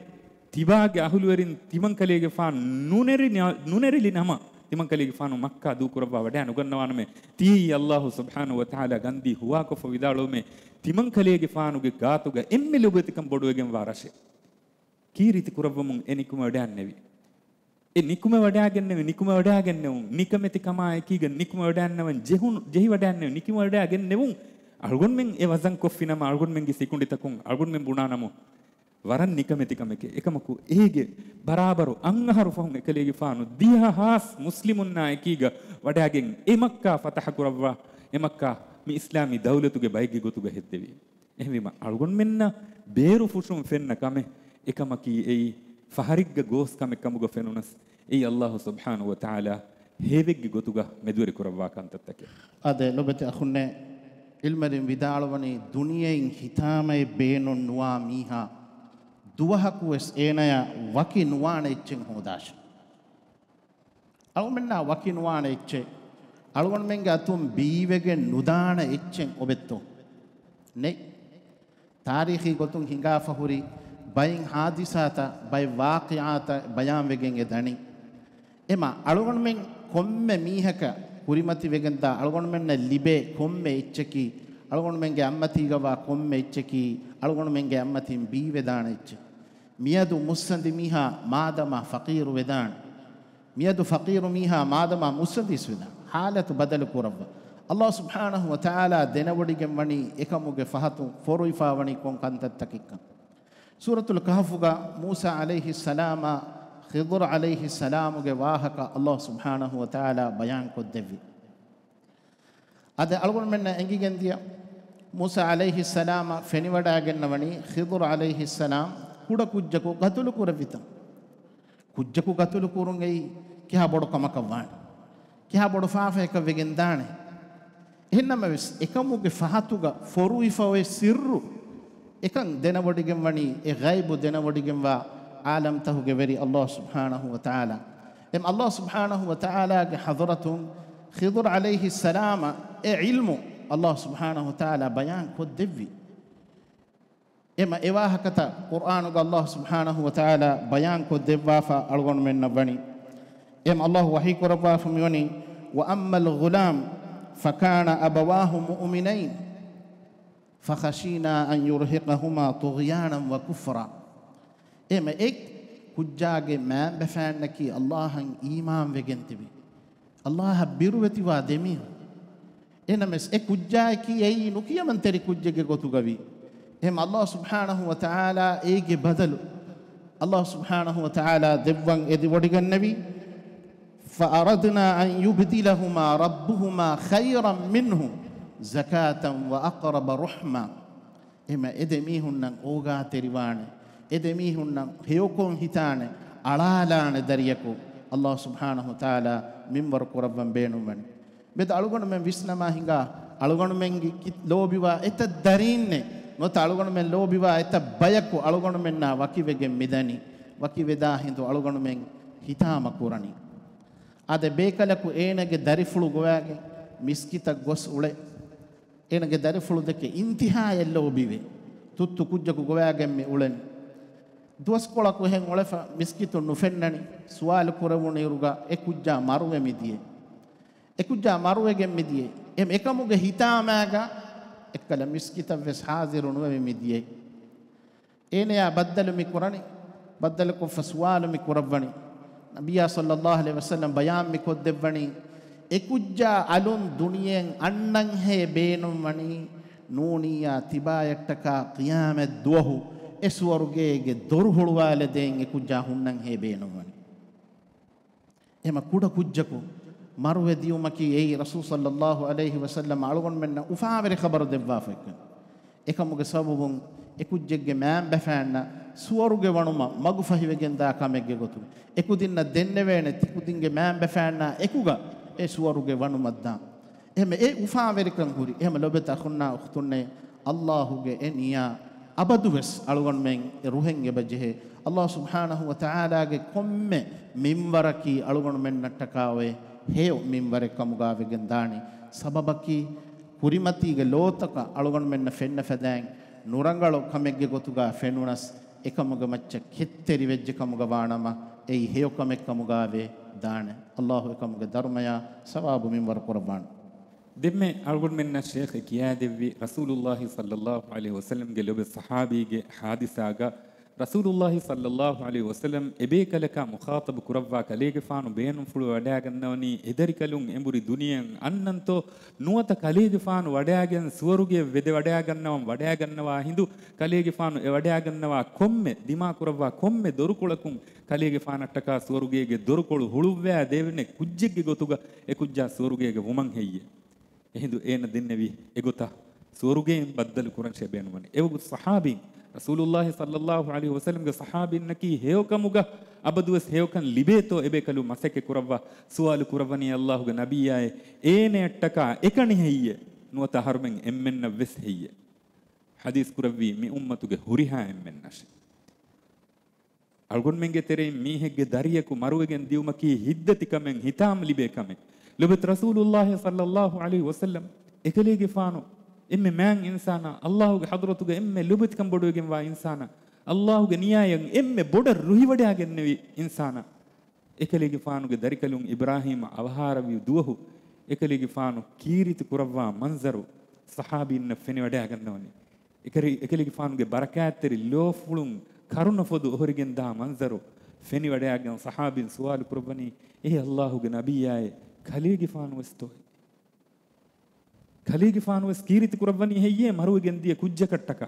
ތިބާގެ އަހުލުވެރިން ތިމަންކަލޭގެފާނު ނުނެރި ނަ-، ނުނެރިލި ނަމަ، ތިމަންކަލޭގެފާނު މައްކާ ދޫކުރައްވާ ވަޑައި ނުގަންނަވާނަމޭ. ތިޔައީ އައްލާހު ސުބްޙާނަހު ވަތަޢާލާ ގަންދީ ހުވާކޮށްފަ ވިދާޅުވުމޭ، ތިމަންކަލޭގެފާނުގެ ގާތުގަ އެންމެ ލޮބުވެތިކަން ބޮޑުވެގެންވާ ރަށެއް. ކީރިތި ކުރައްވަމުން އެ ނިކުމެވަޑައިންނެވި. އެ ނިކުމެވަޑައިގެންނެވި، ނިކުމެވަޑައިގެންނެވުން. ނިކަމެތި ކަމާއެކީގަ ނިކުމެވަޑައިންނެވަން ޖެހުނު، ޖެހިވަޑައިންނެވި، ނިކުމެވަޑައިގެންނެވުން. އަޅުގަނޑުމެން އެ ވަޒަން ކޮށްފިނަމަ، އަޅުގަނޑުމެންގެ ސިކުނޑިތަކުން އަޅުގަނޑުމެން ބުނާނަމު، ވަރަށް ނިކަމެތި ކަމެކޭ. އެކަމަކު އޭގެ ބަރާބަރު އަށް އަހަރު ފަހުން އެކަލޭގެފާނު ދިހަ ހާސް މުސްލިމުންނާ އެކީގަ ވަޑާގެން އެ މައްކާ ފަތަޙަ ކުރައްވާ، އެ މައްކާ މި އިސްލާމީ ދައުލަތުގެ ބައެއްގެ ގޮތުގަ ހެއްދެވި. އެހެންވީމަ، އަޅުގަނޑުމެންނަށް ބޭރު ފުށުން ފެންނަ ކަމެއް، އެކަމަކީ އެއީ ފަހަރެއްގަ ގޯސް ކަމެއް ކަމުގަ ފެނުނަސް، އެއީ އައްލާހު ސުބްޙާނަހު ވަތަޢާލާ ހޭވެއްގެ ގޮތުގަ މެދުވެރި ކުރައްވާ ކަންތައްތަކެއް. އާދެ، ލޮބެތި އަޚުންނޭ، ޢިލްމުވެރިން ވިދާޅުވަނީ، ދުނިޔެއިން ހިތާމައެއް ބޭނުން ނުވާ މީހާ، ދުވަހަކުވެސް އޭނަޔަށް ވަކި ނުވާނެ އެއްޗެއް ހޯދާށެ. އަޅުގަނޑުމެންނާ ވަކި ނުވާނެ އެއްޗެއް، އަޅުގަނޑުމެންގެ އަތުން ބީވެގެން ނުދާނެ އެއްޗެއް އޮވެއްތޯ؟ ނެތް. ތާރީޚީ ގޮތުން ހިނގާފަ ހުރި ބައެއް ހާދިސާތައް، ބައެއް ވާޤިޢާތައް ބަޔާންވެގެން އެ ދަނީ. އެމަ އަޅުގަނޑުމެން ކޮންމެ މީހަކަށް ކުރިމަތިވެގެންދާ، އަޅުގަނޑުމެންނަށް ލިބޭ ކޮންމެ އެއްޗަކީ، އަޅުގަނޑުމެންގެ އަތްމަތީގަވާ ކޮންމެ އެއްޗަކީ، އަޅުގަނޑުމެންގެ އަތްމަތިން ބީވެދާނެ އެއްޗެއް. މިއަދު މުއްސަނދި މީހާ މާދަމާ ފަޤީރު ވެދާނެ. މިއަދު ފަޤީރު މީހާ މާދަމާ މުއްސަނދިވެސް ވެދާނެ. ޙާލަތު ބަދަލު ކުރައްވާ. އައްލާހު ސުބްޙާނަހު ވަތަޢާލާ ދެނެވޮޑިގެން ވަނީ އެކަމުގެ ފަހަތުން ފޮރުވިފާ ވަނީ ކޮން ކަންތައްތަކެއްކަން. ސޫރަތުލް ކަހުފުގަ މޫސާ ޢަލައިހިއްސަލާމާ ޚިޟުރު ޢަލައިހިއްސަލާމުގެ ވާހަކަ އައްލާހު ސުބްޙާނަހު ވަތަޢާލާ ބަޔާންކޮށްދެއްވި. އަދި އަޅުގަނޑުމެންނަށް އެނގިގެންދިޔަ، މޫސާ ޢަލައިހިއްސަލާމަށް ފެނިވަޑައިގެންނަވަނީ ޚިޟުރު ޢަލައިހިއްސަލާމް ކުޑަ ކުއްޖަކު ގަތުލު ކުރެއްވިތަން. ކުއްޖަކު ގަތުލު ކުރުން އެއީ ކިހާ ބޮޑު ކަމަކަށް ވާނެ؟ ކިހާ ބޮޑު ފާފައަކަށް ވެގެން ދާނެ؟ އެހެންނަމަވެސް، އެކަމުގެ ފަހަތުގަ ފޮރުވިފަ އޮތް ސިއްރު އެކަން ދެނެވޮޑިގެން ވަނީ، އެ ޣައިބު ދެނެވޮޑިގެންވާ ޢާލަމްތަހުގެ ވެރި އައްލާހު ސުބްޙާނަހު ވަތަޢާލާ. އެމް އައްލާހު ސުބްޙާނަހު ވަތަޢާލާގެ ޙަޟްރަތުން ޚިޟުރު ޢަލައިހިއްސަލާމަށް އެ ޢިލްމު އައްލާހު ސުބްޙާނަހު ވަތަޢާލާ ބަޔާން ކޮށްދެއްވި. އެމަ އެ ވާހަކަތައް ޤުރްއާނުގަ އައްލާހު ސުބްޙާނަހު ވަތަޢާލާ ބަޔާން ކޮށްދެއްވާފަ އަޅުގަނޑުމެންނަށް ވަނީ. އެމަ އައްލާހު ވަޙީ ކުރައްވާފަ މިވަނީ، وَأَمَّا الْغُلَامُ فَكَانَ أَبَوَاهُ مُؤْمِنَيْنِ فَخَشِينَا أَنْ يُرْهِقَهُمَا طُغْيَانًا وَكُفْرًا. އެމަ އެ ކުއްޖާގެ މައިންބަފައިންނަކީ އައްލާހަށް އީމާންވެގެން ތިބި، އައްލާހަށް ބިރުވެތިވާ ދެމީހުން. އެނަމެސް އެ ކުއްޖާއަކީ އެއީ ނުކިޔަމަންތެރި ކުއްޖެއްގެ ގޮތުގަވި. އެހެން އައްލާހު ސުބްޙާނަހު ވަތަޢާލާ އޭގެ ބަދަލު، އައްލާހު ސުބްޙާނަހު ވަތަޢާލާ ދެއްވަން އެދިވޮޑިގަންނެވި، فَأَرَدْنَا أَنْ يُبْدِلَهُمَا رَبُّهُمَا خَيْرًا مِنْهُ زَكَاةً وَأَقْرَبَ رُحْمًا. އެމަ އެ ދެ މީހުންނަށް އޯގާތެރިވާނެ، އެ ދެ މީހުންނަށް ހެޔޮކޮށް ހިތާނެ، އަޅާލާނެ ދަރިޔަކު އައްލާހު ސުބްޙާނަހު ވަތަޢާލާ މިންވަރު ކުރައްވަން ބޭނުންވަނީ. މެދު އަޅުގަނޑުމެން ވިސްނަމާ ހިނގާ، އަޅުގަނޑުމެންގެ ކި-، ލޯބިވާ އެތައް ދަރީންނެއް ނުވަތަ އަޅުގަނޑުމެން ލޯބިވާ އެތައް ބަޔަކު އަޅުގަނޑުމެންނާ ވަކިވެގެން މިދަނީ. ވަކިވެދާ ހިނދު އަޅުގަނޑުމެން ހިތާމަ ކުރަނީ. އާދެ، ބޭކަލަކު އޭނަގެ ދަރިފުޅު ގޮވާގެން މިސްކިތަށް ގޮސް އުޅޭ. އޭނަގެ ދަރިފުޅު ދެކެ އިންތިހާއަށް ލޯބިވޭ. ތުއްތު ކުއްޖަކު ގޮވާގެން މި އުޅެން. ދުވަސްކޮޅަކު އެހެން އުޅެފަ މިސްކިތުން ނުފެންނަނީ. ސުވާލު ކުރެވުނުއިރުގަ އެ ކުއްޖާ މަރުވެ މިދިޔަ. އެ ކުއްޖާ މަރުވެގެން މިދިޔަ. އެ އެކަމުގެ ހިތާމައިގަ އެއްކަލަ މިސްކިތަށް ވެސް ހާޒިރު ނުވެ މި ދިޔަ. އޭނަޔާ ބައްދަލު މި ކުރަނީ، ބައްދަލުކޮށްފަ ސުވާލު މި ކުރައްވަނީ. ނަބިއްޔާ ޞައްލައްލާހު ޢަލައިހި ވަސައްލަމް ބަޔާން މި ކޮށްދެއްވަނީ، އެ ކުއްޖާ އަލުން ދުނިޔެއަށް އަންނަންހޭ ބޭނުންވަނީ، ނޫނިއްޔާ ތިބާޔަށްޓަކާ ޤިޔާމަތް ދުވަހު އެ ސުވަރުގޭގެ ދޮރު ހުޅުވާލަދޭން އެ ކުއްޖާ ހުންނަންހޭ ބޭނުންވަނީ. އެމަ ކުޑަ ކުއްޖަކު މަރުވެ ދިޔުމަކީ އެއީ ރަސޫލު ޞައްލައްލާހު ޢަލައިހި ވަސައްލަމް އަޅުގަނޑުމެންނަށް އުފާވެރި ޚަބަރު ދެއްވާފައެއްކަން. އެކަމުގެ ސަބަބުން އެ ކުއްޖެއްގެ މައިންބަފައިންނަށް ސުވަރުގެ ވަނުމަށް މަގުފަހިވެގެންދާ ކަމެއްގެ ގޮތުން، އެކުދިންނަށް ދެންނެވޭނެ ތިކުދިންގެ މައިންބަފައިންނާ އެކުގަ އެ ސުވަރުގެ ވަނުމަށްދާން. އެހެމަ އެ އުފާވެރިކަން ހުރި. އެހެމަ ލޮބެތި އަޚުންނާ އުޚްތުންނޭ، އައްލާހުގެ އެ ނިޔާ އަބަދުވެސް އަޅުގަނޑުމެން އެ ރުހެން އެބަ ޖެހޭ. އައްލާހު ސުބްޙާނަހު ވަތަޢާލާގެ ކޮންމެ މިންވަރަކީ އަޅުގަނޑުމެންނަށްޓަކާ އޮތް ހެޔޮ މިންވަރެއް ކަމުގާ ވެގެން ދާނީ. ސަބަބަކީ ކުރިމަތީގެ ލޯތަކަށް އަޅުގަނޑުމެންނަށް ފެންނަ ފަދައިން ނުރަނގަޅު ކަމެއްގެ ގޮތުގާ ފެނުނަސް، އެކަމުގެ މައްޗަށް ކެތްތެރިވެއްޖެ ކަމުގަ ވާނަމަ، އެއީ ހެޔޮ ކަމެއް ކަމުގާވެ ދާނެ. އައްލާހު އެކަމުގެ ދަރުމަޔާ ސަވާބު މިންވަރު ކުރައްވާނެ. ދެންމެ އަޅުގަނޑުމެންނަށް ޝޭޚް ކިޔާދެއްވި، ރަސޫލުއްލާހި ޞައްލައްލާހު ޢަލައިހި ވަސައްލަމްގެ ލޮބެ ޞަޙާބީގެ ޙާދިސާގަ، ރަސޫލުﷲ ޞައްލަﷲ ޢަލައިހި ވަސައްލަމް އެބޭކަލަކާ މުޚާޠަބު ކުރައްވާ ކަލޭގެފާނު ބޭނުންފުޅުވެވަޑައިގަންނަވަނީ އެދަރިކަލުން އެނބުރި ދުނިޔެއަށް އަންނަންތޯ ނުވަތަ ކަލޭގެފާނު ވަޑައިގެން ސުވަރުގެއަށް ވެދެވަޑައިގަންނަވަން ވަޑައިގަންނަވާ ހިނދު ކަލޭގެފާނު އެ ވަޑައިގަންނަވާ ކޮންމެ ދިމާކުރައްވާ ކޮންމެ ދޮރުކޮޅަކުން ކަލޭގެފާނަށްޓަކާ ސުވަރުގޭގެ ދޮރުކޮޅު ހުޅުއްވާ ދެވޭނެ ކުއްޖެއްގެ ގޮތުގަ އެ ކުއްޖާ ސުވަރުގޭގަ ވުމަން ހެއްޔޭ؟ އެހިނދު އޭނަ ދެންނެވި އެގޮތަށް ސުވަރުގެއިން ބައްދަލު ކުރަން ޝޭ ބޭނުންވަނީ. އެވަގުތު ޞަޙާބީން ރަސޫލުﷲ ޞައްލަﷲ ޢަލައިހި ވަސައްލަމްގެ ޞަޙާބީންނަކީ ހެޔޮކަމުގަ އަބަދުވެސް ހެޔޮކަން ލިބޭތޯ އެބޭކަލުން މަސައްކަތް ކުރައްވާ ސުވާލު ކުރައްވަނީ ﷲގެ ނަބިއްޔާއޭ، އޭނަޔަށްޓަކާ އެކަނި ހެއްޔޭ ނުވަތަ އަހަރުމެން އެންމެންނަށްވެސް ހެއްޔޭ؟ ޙަދީޘް ކުރެއްވީ މި އުއްމަތުގެ ހުރިހާ އެންމެންނަށޭ. އަޅުގަނޑުމެންގެ ތެރެއިން މީހެއްގެ ދަރިޔަކު މަރުވެގެން ދިއުމަކީ ހިތްދަތިކަމެއް ހިތާމަ ލިބޭ ކަމެއް. ލޮބުވެތި ރަސޫލުﷲ ޞައްލަﷲ ޢަލައިހި ވަސައްލަމް އެކަލޭގެފާނު އެންމެ މާތް އިންސާނާ، ﷲގެ ޙަޟްރަތުގަ އެންމެ ލޮބުވެތިކަން ބޮޑުވެގެންވާ އިންސާނާ، ﷲގެ ނިޔާޔަށް އެންމެ ބޮޑަށް ރުހިވަޑައިގެންނެވި އިންސާނާ، އެކަލޭގެފާނުގެ ދަރިކަލުން އިބްރާހީމް އަވަހާރަވި ދުވަހު އެކަލޭގެފާނު ކީރިތި ކުރައްވާ މަންޒަރު ޞަޙާބީންނަށް ފެނިވަޑައިގަންނަވަނީ. އެކަރި-، އެކަލޭގެފާނުގެ ބަރަކާތްތެރި ލޯފުޅުން ކަރުނަފޮދު އޮހޮރިގެން ދާ މަންޒަރު ފެނިވަޑައިގެން ޞަޙާބީން ސުވާލު ކުރައްވަނީ، އޭ ﷲގެ ނަބިއްޔާއޭ، ކަލޭގެފާނުވެސްތޯއޭ؟ ކަލޭގެފާނުވެސް ކީރިތި ކުރައްވަނީ ހެއްޔޭ މަރުވެގެން ދިޔަ ކުއްޖަކަށްޓަކާ؟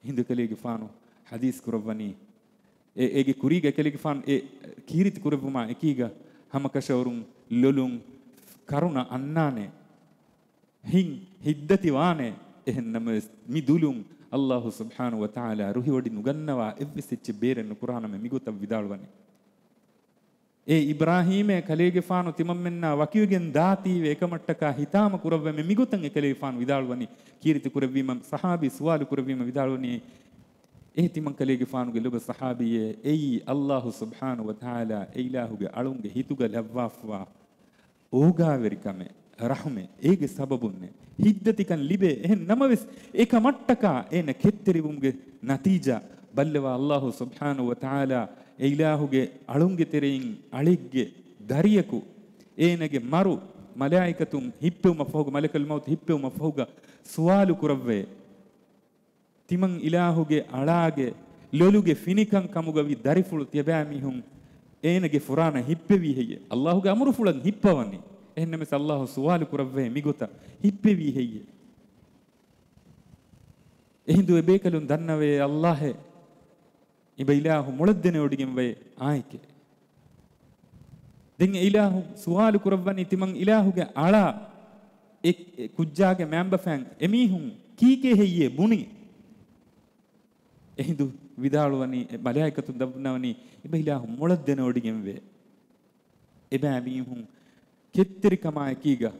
އެހިނދު އެކަލޭގެފާނު ޙަދީޘް ކުރައްވަނީ، އެ-، އޭގެ ކުރީގަ އެކަލޭގެފާނު އެ ކީރިތި ކުރެއްވުމާ އެކީގަ ހަމަކަށަވަރުން ލޮލުން ކަރުނަ އަންނާނެ. ހިތް ހިތްދަތި ވާނެ. އެހެން ނަމަވެސް، މި ދުލުން ﷲ ސުބްޙާނަހޫ ވަތަޢާލާ ރުހިވޮޑި ނުގަންނަވާ އެއްވެސް އެއްޗެއް ބޭރެއް ނުކުރާނަމޭ މިގޮތަށް ވިދާޅުވަނީ. އޭ އިބްރާހީމޭ، ކަލޭގެފާނު ތިމަންމެންނާ ވަކިވެގެން ދާތީވެ އެކަމަށްޓަކާ ހިތާމަ ކުރައްވަމޭ މިގޮތަށް އެކަލޭގެފާނު ވިދާޅުވަނީ. ކީރިތި ކުރެއްވީމަ، ޞަޙާބީ ސުވާލު ކުރެއްވީމަ ވިދާޅުވަނީ، އޭ ތިމަން ކަލޭގެފާނުގެ ލޮބު ޞަޙާބީއޭ، އެއީ ﷲ ސުބްޙާނަހޫ ވަތަޢާލާ އެ އިލާހުގެ އަޅުންގެ ހިތުގަ ލައްވާފަވާ އޯގާވެރިކަމެއް، ރަޙުމެއް، އޭގެ ސަބަބުންނޭ. ހިތްދަތިކަން ލިބޭ. އެހެން ނަމަވެސް، އެކަމަށްޓަކާ އޭނަ ކެތްތެރިވުމުގެ ނަތީޖާ ބައްލަވާ ﷲ ސުބްޙާނަހޫ ވަތަޢާލާ އެ އިލާހުގެ އަޅުންގެ ތެރެއިން އަޅެއްގެ ދަރިޔަކު އޭނަގެ މަރު މަލާއިކަތުން ހިއްޕެވުމަށް ފަހުގަ، މަލަކަލް މައުތު ހިއްޕެވުމަށް ފަހުގަ ސުވާލު ކުރައްވައޭ. ތިމަން އިލާހުގެ އަޅާގެ ލޮލުގެ ފިނިކަން ކަމުގަވި ދަރިފުޅު ތިޔަބައިމީހުން އޭނަގެ ފުރާނަ ހިއްޕެވީ ހެއްޔޭ؟ ﷲގެ އަމުރުފުޅަށް ހިއްޕަވަނީ. އެހެންނަމަވެސް ﷲ ސުވާލު ކުރައްވައޭ މިގޮތަށް ހިއްޕެވީ ހެއްޔޭ؟ އެހިނދު އެބޭކަލުން ދަންނަވައޭ ﷲ އެ އިބަ އިލާހު މޮޅަށް ދެނެވޮޑިގެންވައޭ އާއެކޭ. ދެން އެ އިލާހު ސުވާލު ކުރައްވަނީ ތިމަން އިލާހުގެ އަޅާ އެ، އެ ކުއްޖާގެ މައިންބަފައިން އެމީހުން ކީކޭ ހެއްޔޭ ބުނީ؟ އެހިނދު ވިދާޅުވަނީ، އެ މަލާއިކަތުން ދަންނަވަނީ، އިބަ އިލާހު މޮޅަށް ދެނެވޮޑިގެންވޭ. އެބައިމީހުން ކެތްތެރިކަމާ އެކީގަ،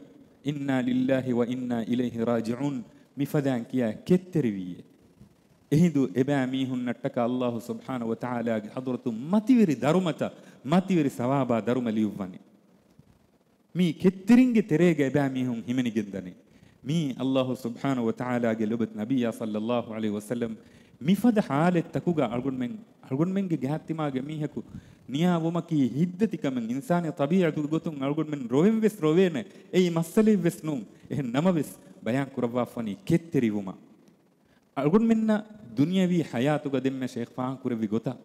إنا لله وإنا إليه راجعون މިފަދައިން ކިޔާ ކެތްތެރިވީއޭ. އެހިނދު އެބައިމީހުންނަށްޓަކާ ﷲ ސުބްޙާނަހޫ ވަތަޢާލާގެ ޙަޟްރަތުން މަތިވެރި ދަރުމަތައް، މަތިވެރި ސަވާބާ ދަރުމަ ލިޔުއްވަނީ. މީ ކެތްތެރިންގެ ތެރޭގަ އެބައިމީހުން ހިމެނިގެންދަނީ. މީ ﷲ ސުބްޙާނަހޫ ވަތަޢާލާގެ ލޮބުވެތި ނަބިއްޔާ ޞައްލަﷲ ޢަލައިހި ވަސައްލަމް މިފަދަ ޙާލަތްތަކުގަ އަޅުގަނޑުމެން، އަޅުގަނޑުމެންގެ ގާތްތިމާގެ މީހަކު ނިޔާވުމަކީ ހިތްދަތިކަމެއް، އިންސާނީ ޠަބީޢަތުގެ ގޮތުން އަޅުގަނޑުމެން ރޮވެން ވެސް ރޮވޭނެ. އެއީ މައްސަލައެއް ވެސް ނޫން. އެހެން ނަމަވެސް، ބަޔާން ކުރައްވާފަވަނީ ކެތްތެރިވުމަށް. އަޅުގަނޑުމެންނަށް ދުނިޔަވީ ޙަޔާތުގަ ދެންމެ ޝޭޚް ފާހަގަކުރެއްވި ގޮތަށް،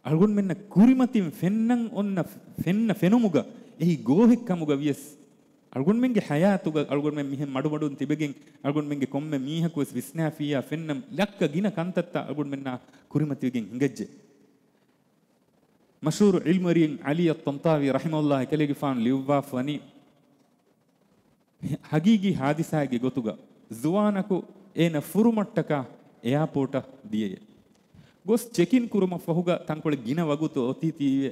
އަޅުގަނޑުމެންނަށް ކުރިމަތިން ފެންނަން އޮންނަ، ފެންނަ ފެނުމުގަ އެއީ ގޯހެއް ކަމުގަ ވިޔަސް، އަޅުގަނޑުމެންގެ ޙަޔާތުގަ އަޅުގަނޑުމެން މިހެން މަޑުމަޑުން ތިބެގެން އަޅުގަނޑުމެންގެ ކޮންމެ މީހަކު ވެސް ވިސްނާފިއްޔާ ފެންނަ ލައްކަ ގިނަ ކަންތައްތައް އަޅުގަނޑުމެންނާ ކުރިމަތިވެގެން ހިނގައްޖެ. މަޝްހޫރު ޢިލްމުވެރިން ޢަލީ އައްޠަންޠާވީ ރަޙިމަހުﷲ އެކަލޭގެފާނު ލިޔުއްވާފަވަނީ، ހަގީގީ ހާދިސާއެއްގެ ގޮތުގަ ޒުވާނަކު އޭނަ ފުރުމަށްޓަކާ އެއާޕޯޓަށް ދިޔައޭ. ގޮސް ޗެކިން ކުރުމަށް ފަހުގަ ތަންކޮޅެއް ގިނަ ވަގުތު އޮތީތީވެ،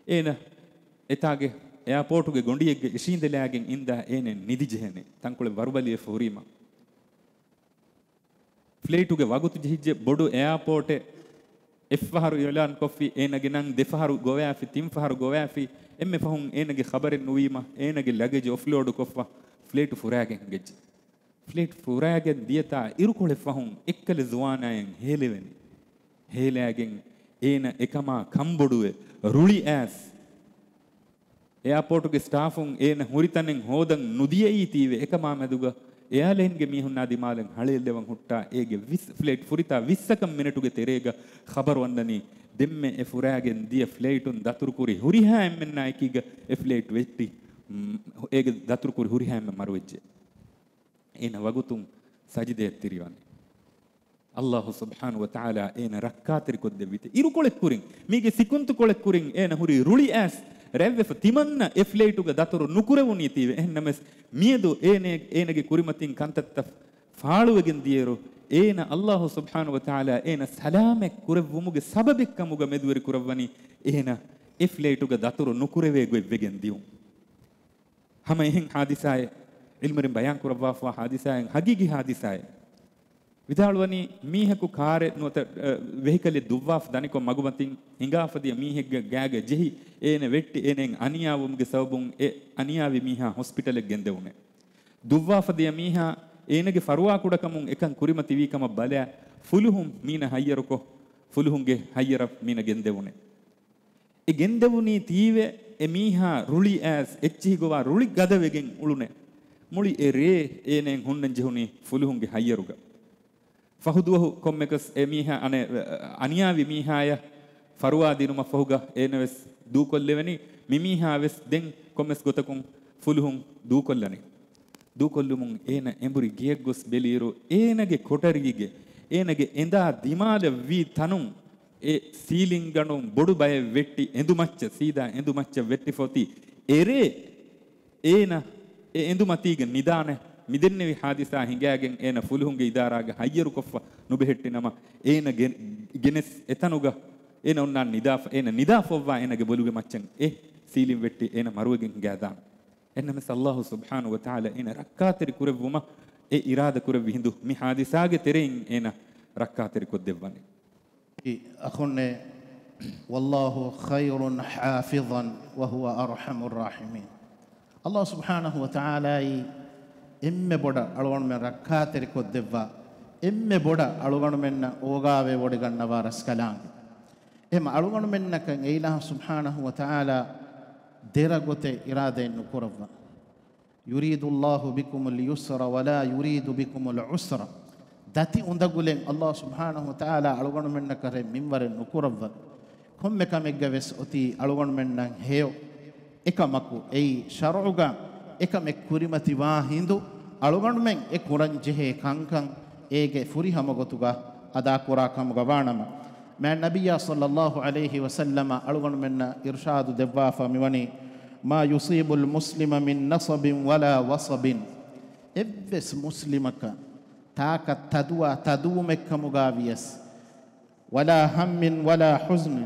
އޭނަ އެތާގެ އެއާޕޯޓުގެ ގޮނޑިއެއްގަ އިށީނދެލާގެން އިންދާ އޭނަ ނިދި ޖެހެނީ ތަންކޮޅެއް ވަރުބަލިވެފަ ހުރީމަ. ފްލައިޓުގެ ވަގުތު ޖެހިއްޖެ ބޮޑު އެއާޕޯޓެއް، އެއްފަހަރު އިޢުލާން ކޮށްފި، އޭނަގެ ނަން ދެފަހަރު ގޮވާފި، ތިންފަހަރު ގޮވާފި، އެންމެ ފަހުން އޭނަގެ ޚަބަރެއް ނުވީމަ، އޭނަގެ ލަގޭޖް އޮފްލޯޑު ކޮށްފަ، ފްލައިޓު ފުރާގެން ހިނގައްޖެ. ފްލައިޓް ފުރާގެން ދިޔަތާ އިރުކޮޅެއް ފަހުން އެއްކަލަ ޒުވާނާއެއް ހޭލެވެނީ. ހޭލާގެން އޭނަ އެކަމާ ކަންބޮޑުވެ، ރުޅި އައިސް، އެއާޕޯޓުގެ ސްޓާފުން އޭނަ ހުރި ތަނެއް ހޯދަން ނުދިޔައީތީވެ އެކަމާ މެދުގަ އެއާލައިންގެ މީހުންނާ ދިމާލަށް ހަޅޭއްލެވަން ހުއްޓާ އޭގެ ވިސް ފްލައިޓް ފުރިތާ ވިއްސަކަށް މިނެޓުގެ ތެރޭގަ ޚަބަރު އަންނަނީ، ދެންމެ އެ ފުރާގެން ދިޔަ ފްލައިޓުން ދަތުރުކުރި ހުރިހާ އެންމެންނާ އެކީގަ އެ ފްލައިޓް ވެއްޓި، އޭގެ ދަތުރުކުރި ހުރިހާ އެންމެން މަރުވެއްޖެ. އޭނަ ވަގުތުން ސަޖިދަޔަށް ތިރިވަނީ. އައްލާހު ސުބްޙާނަހު ވަތަޢާލާ އޭނަ ރައްކާތެރިކޮށްދެއްވިތެ. އިރުކޮޅެއް ކުރިން، މީގެ ސިކުންތުކޮޅެއް ކުރިން އޭނަ ހުރީ ރުޅިއައިސް ރަތްވެފަ. ތިމަންނަ އެ ފްލައިޓުގަ ދަތުރު ނުކުރެވުނީތީވެ. އެހެންނަމަވެސް، މިއަދު އޭނަ، އޭނަގެ ކުރިމަތިން ކަންތައްތައް ފާޅުވެގެން ދިޔައިރު، އޭނަ އައްލާހު ސުބްޙާނަހު ވަތަޢާލާ އޭނަ ސަލާމަތް ކުރެއްވުމުގެ ސަބަބެއްކަމުގަ މެދުވެރި ކުރައްވަނީ، އޭނަ އެ ފްލައިޓުގަ ދަތުރު ނުކުރެވޭ ގޮތްވެގެން ދިޔުން. ހަމަ އެހެން ޙާދިސާއެއް، ޢިލްމުވެރިން ބަޔާން ކުރައްވާފަވާ ޙާދިސާއެއް، ހަގީގީ ޙާދިސާއެއް. ވިދާޅުވަނީ، މީހަކު ކާރެއް ނުވަތަ، އަ، ވެހިކަލެއް ދުއްވާފަ ދަނިކޮށް މަގުމަތިން ހިނގާފަ ދިޔަ މީހެއްގެ ގާގަ ޖެހި، އޭނަ ވެއްޓި އޭނައަށް އަނިޔާވުމުގެ ސަބަބުން އެ އަނިޔާވި މީހާ ހޮސްޕިޓަލަށް ގެންދެވުނެ. ދުއްވާފަ ދިޔަ މީހާ އޭނަގެ ފަރުވާކުޑަކަމުން އެކަން ކުރިމަތިވީ ކަމަށް ބަލާ، ފުލުހުން މީނަ ހައްޔަރުކޮށް، ފުލުހުންގެ ހައްޔަރަށް މީނަ ގެންދެވުނެ. އެ ގެންދެވުނީ ތީވެ، އެ މީހާ ރުޅި އައިސް އެއްޗިހި ގޮވާ ރުޅި ގަދަވެގެން އުޅުނެ. މުޅި އެ ރޭ އޭނައަށް ހުންނަން ޖެހުނީ ފުލުހުންގެ ހައްޔަރުގަ. ފަހު ދުވަހު ކޮންމެކަސް އެ މީހާ އަނެއް، އަނިޔާވި މީހާޔަށް ފަރުވާ ދިނުމަށް ފަހުގަ އޭނަ ވެސް ދޫކޮށްލެވެނީ. މި މީހާ ވެސް ދެން ކޮންމެސް ގޮތަކުން ފުލުހުން ދޫކޮށްލަނީ. ދޫކޮށްލުމުން އޭނަ އެނބުރި ގެޔަށް ގޮސް ބެލިއިރު، އޭނަގެ ކޮޓަރީގެ، އޭނަގެ އެނދާ ދިމާލަށް ވީ ތަނުން އެ ސީލިންގަނޑުން ބޮޑު ބައެއް ވެއްޓި އެނދުމައްޗަށް، ސީދާ އެނދުމައްޗަށް ވެއްޓިފަ އޮތީ. އެރޭ އޭނަ އެ އެނދުމަތީގަ ނިދާނެ. މިދެންނެވި ހާދިސާ ހިނގާގެން އޭނަ ފުލުހުންގެ އިދާރާގަ ހައްޔަރުކޮށްފަ ނުބެހެއްޓި ނަމަ، އޭނަ ގެ-، ގެނެސް އެތަނުގަ އޭނަ އޮންނާން ނިދާފަ، އޭނަ ނިދާފަ އޮއްވާ އޭނަގެ ބޮލުގެ މައްޗަށް އެ ސީލިން ވެއްޓި އޭނަ މަރުވެގެން ހިނގާދާނެ. އެންނަމެސް އައްލާހު ސުބްޙާނަހު ވަތަޢާލާ އޭނަ ރައްކާތެރި ކުރެއްވުމަށް އެ އިރާދަ ކުރެއްވި ހިނދު މި ހާދިސާގެ ތެރެއިން އޭނަ ރައްކާތެރި ކޮށްދެއްވަނީ. އަޚުންނޭ، والله خير حافظا وهو أرحم الراحمين. އައްލާހު ސުބްޙާނަހު ވަތަޢާލާއީ އެންމެ ބޮޑަށް އަޅުގަނޑުމެން ރައްކާތެރި ކޮށްދެއްވާ، އެންމެ ބޮޑަށް އަޅުގަނޑުމެންނަށް އޯގާވެ ވޮޑިގަންނަވާ ރަސްކަލާނގެ. އެހެން އަޅުގަނޑުމެންނަކަށް އެއިލާހު ސުބްޙާނަހު ވަތަޢާލާ ދެރަ ގޮތެއް އިރާދައެއް ނުކުރައްވާ. يريد الله بكم اليسر ولا يريد بكم العسر. ދަތި އުނދަގުލެއް އައްލާހު ސުބްޙާނަހު ވަތަޢާލާ އަޅުގަނޑުމެންނަކަށް މިންވަރެއް ނުކުރައްވަ. ކޮންމެ ކަމެއްގަ ވެސް އޮތީ އަޅުގަނޑުމެންނަށް ހެޔޮ، އެކަމަކު އެއީ ޝަރުޢުގަ އެކަމެއް ކުރިމަތިވާ ހިނދު އަޅުގަނޑުމެން އެ ކުރަން ޖެހޭ ކަންކަން އޭގެ ފުރިހަމަ ގޮތުގަ އަދާކުރާ ކަމުގަ ވާނަމަ، މާތް ނަބިއްޔާ ޞައްލައްލާހު ޢަލައިހި ވަސައްލަމަ އަޅުގަނޑުމެންނަށް އިރުޝާދު ދެއްވާފަ މިވަނީ، ما يصيب المسلم من نصب ولا وصب. އެއްވެސް މުސްލިމަކަށް ތާކަށް ތަދުވާ ތަދުވުމެއްކަމުގާ ވިޔަސް، ولا هم ولا حزن،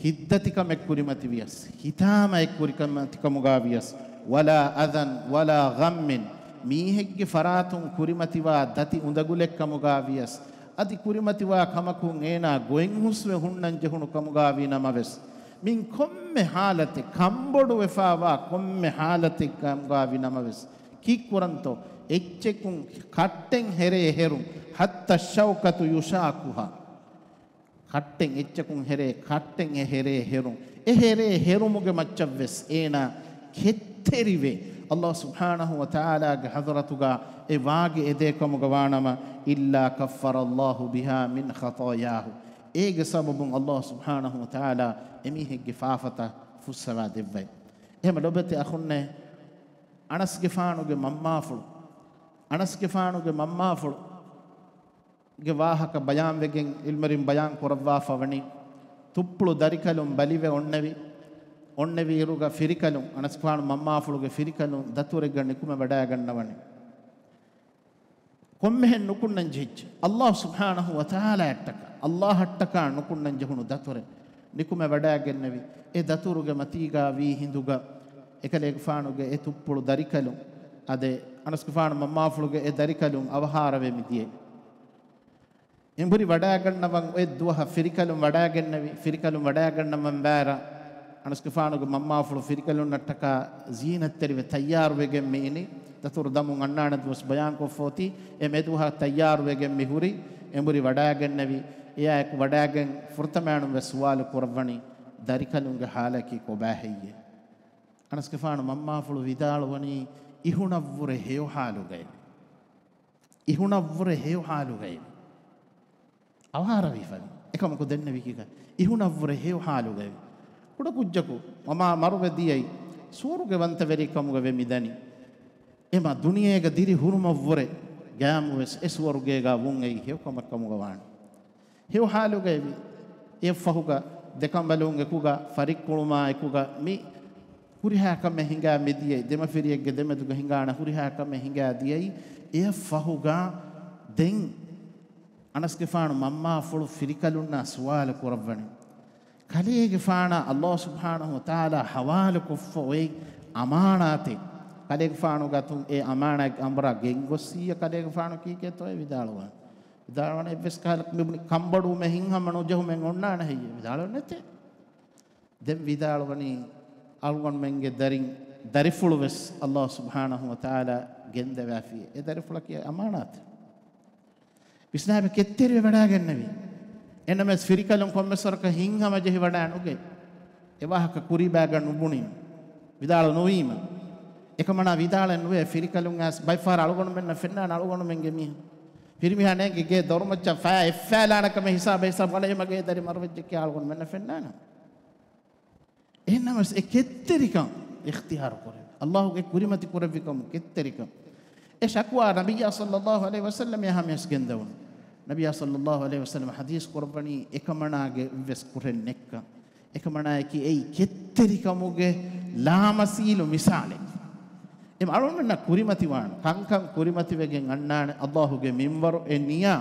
ހިތްދަތިކަމެއް ކުރިމަތިވިޔަސް، ހިތާމައެއް ކުރިމަތިކަމުގާ ވިޔަސް، ولا أذى ولا غم، މީހެއްގެ ފަރާތުން ކުރިމަތިވާ ދަތި އުނދަގުލެއްކަމުގާ ވިޔަސް، އަދި ކުރިމަތިވާ ކަމަކުން އޭނާ ގޮތްހުސްވެ ހުންނަން ޖެހުނު ކަމުގާ ވީ ނަމަވެސް، މިން ކޮންމެ ހާލަތެއް، ކަންބޮޑުވެފާވާ ކޮންމެ ހާލަތެއް ކަމުގާ ވި ނަމަވެސް، ކީއްކުރަންތޯ؟ އެއްޗަކުން ކައްޓެއް ހެރޭ ހެރުން، حتى الشوكة يشاكها. ކައްޓެއް އެއްޗަކުން ހެރޭ، ކައްޓެއް އެ ހެރޭ ހެރުން. އެ ހެރޭ ހެރުމުގެ މައްޗަށްވެސް އޭނާ ކެތްތެރިވެ، އައްލާހު ސުބްޙާނަހު ވަތަޢާލާގެ ޙަޟްރަތުގަ އެ ވާގި އެދޭ ކަމުގަ ވާނަމަ، إلا كفر الله بها من خطاياه. އޭގެ ސަބަބުން އައްލާހު ސުބްޙާނަހު ވަތަޢާލާ އެމީހެއްގެ ފާފަތައް ފުއްސަވާ ދެއްވައި. އެހެމަ ލޮބެތި އަޚުންނޭ، އަނަސްގެފާނުގެ މަންމާފުޅު، އަނަސްގެފާނުގެ މަންމާފުޅު ގެ ވާހަކަ ބަޔާންވެގެން އިލްމުވެރިން ބަޔާން ކުރައްވާފަ ވަނީ، ތުއްޕުޅު ދަރިކަލުން ބަލިވެ އޮންނެވި، އޮންނެވި އިރުގަ ފިރިކަލުން، އަނަސްގެފާނު މަންމާފުޅުގެ ފިރިކަލުން ދަތުރެއްގަ ނިކުމެ ވަޑައިގަންނަވަނީ. ކޮންމެހެން ނުކުންނަން ޖެހިއްޖެ. އައްލާހު ސުބްޙާނަހު ވަތަޢާލާއަށްޓަކާ، އައްލާހަށްޓަކާ ނުކުންނަން ޖެހުނު ދަތުރެއް ނިކުމެ ވަޑައިގެންނެވި. އެ ދަތުރުގެ މަތީގާ ވީ ހިނދުގަ އެކަލޭގެފާނުގެ އެ ތުއްޕުޅު ދަރިކަލުން އަދެ އަނަސްގެފާނު މަންމާފުޅުގެ އެ ދަރިކަލުން އަވަހާރަވެ މިދިޔައީ. އެނބުރި ވަޑައިގަންނަވަން އޮތް ދުވަހަށް ފިރިކަލުން ވަޑައިގެންނެވި. ފިރިކަލުން ވަޑައިގަންނަވަން ވާއިރަށް، އަނަސްގެފާނުގެ މަންމާފުޅު ފިރިކަލުންނަށްޓަކާ ޒީނަތްތެރިވެ ތައްޔާރުވެގެން މި އިނީ. ދަތުރު ދަމުން އަންނާނެ ދުވަސް ބަޔާންކޮށްފަ އޮތީ. އެ މެދުވަހަށް ތައްޔާރުވެގެން މި ހުރި. އެނބުރި ވަޑައިގެންނެވި. އެއާއެކު ވަޑައިގެން ފުރަތަމައިނުން ވެސް ސުވާލު ކުރައްވަނީ، ދަރިކަލުންގެ ހާލަކީ ކޮބާހެއްޔޭ؟ އަނަސްގެފާނު މަންމާފުޅު ވިދާޅުވަނީ، އިހުނަށްވުރެ ހެޔޮ ހާލުގައެވެ. އިހުނަށްވުރެ ހެޔޮ ހާލުގައި އަވާރަވީފަވި. އެކަމަކު ދެންނެވިކިކަ އިހުނަށްވުރެ ހެޔޮ ހާލުގައި ކުޑަކުއްޖަކު މަމާ މަރުވެ ދިޔައީ، ސުވަރުގެ ވަންތަވެރި ކަމުގަ ވެ މިދަނީ. އެމަ ދުނިޔޭގަ ދިރި ހުރުމަށްވުރެ ގާމުވެސް އެ ސުވަރުގޭގަ ވުން އެއީ ހެޔޮ ކަމެއް ކަމުގަ ވާނެ. ހެޔޮ ހާލުގައިވި އެއަށްފަހުގަ ދެކަނބަލުން އެކުގަ ފަރިއްކުޅުމާ އެކުގަ މި ހުރިހާ ކަމެއް ހިނގާ މިދިޔައީ، ދެމަފިރިއެއްގެ ދެމެދުގަ ހިނގާނެ ހުރިހާ ކަމެއް ހިނގާ ދިޔައީ، އެއަށްފަހުގަ ދެން އަނަސްގެފާނު މަންމާފުޅު ފިރިކަލުންނާ ސުވާލު ކުރައްވަނީ. ކަލޭގެފާނާ ﷲ ސުބްޙާނަހޫ ވަތަޢާލާ ޙަވާލުކޮށްފަ އޮތް އަމާނާތެއް. ކަލޭގެފާނުގެ އަތުން އެ އަމާނާތް އަނބުރާ ގެންގޮއްސިއްޔާ ކަލޭގެފާނު ކީކޭތޯ އެ ވިދާޅުވާ. ވިދާޅުވަނީ އެއްވެސް ކަހަލަ މިބުނި ކަންބޮޑުވުމެއް ހިތްހަމަ ނުޖެހުމެއް އޮންނާނެ ހެއްޔޭ؟ ވިދާޅުވަން ނެތޭ. ދެން ވިދާޅުވަނީ އަޅުގަނޑުމެންގެ ދަރިން، ދަރިފުޅު ވެސް ﷲ ސުބްޙާނަހޫ ވަތަޢާލާ ގެންދެވާފި. އެ ދަރިފުޅަކީ އަމާނާތެއް. ވިސްނާބެ ކެތްތެރިވެ ވަޑާގެންނެވި. އެނަމެސް ފިރިކަލުން ކޮންމެސް ވަރަކަށް ހިތްހަމަޖެހި ވަޑާ ނުގެ. އެ ވާހަކަ ކުރީބާގަ ނުބުނީމަ. ވިދާޅު ނުވީމަ. އެކަމަނާ ވިދާޅެއް ނުވޭ ފިރިކަލުން އައިސް ބައިފާރަށް އަޅުގަނޑުމެންނަށް ފެންނާނެ އަޅުގަނޑުމެންގެ މީހުން. ފިރިމީހާ ނޭނގި ގޭ ދޮރުމައްޗަށް ފަޔާ އެއްފައިލާނެ ކަމެއް ހިސާބަށް ހިސާބް ވަނަ އެ މަގޭ ދަރި މަރުވެއްޖެ ކިޔާ އަޅުގަނޑުމެންނަށް ފެންނާނެ. އެހެންނަމަވެސް އެ ކެތްތެރިކަން އިޚްތިޔާރު ކުރެވި. ﷲ ގެ ކުރިމަތި ކުރެއްވި ކަމު ކެތްތެރިކަން. އެ ޝަކުވާ ނަބިއްޔާ ޞައްލައްލާހު ޢަލައިހި ވަސައްލަމައަށް ހަމަޔަސް ގެންދަވުނު. ނަބިއްޔާ ޞައްލައްލާހު ޢަލައިހި ވަސައްލަމަ ޙަދީޘް ކުރައްވަނީ އެކަމަނާގެ އެއްވެސް ކުށެއް ނެއްކަން. އެކަމަނާއަކީ އެއީ ކެތްތެރިކަމުގެ ލާމަސީލު މިސާލެއް. އެ އަޅުގަނޑުމެންނަށް ކުރިމަތިވާން ކަންކަން ކުރިމަތިވެގެން އަންނާނެ ﷲ ގެ މިންވަރު އެ ނިޔާ.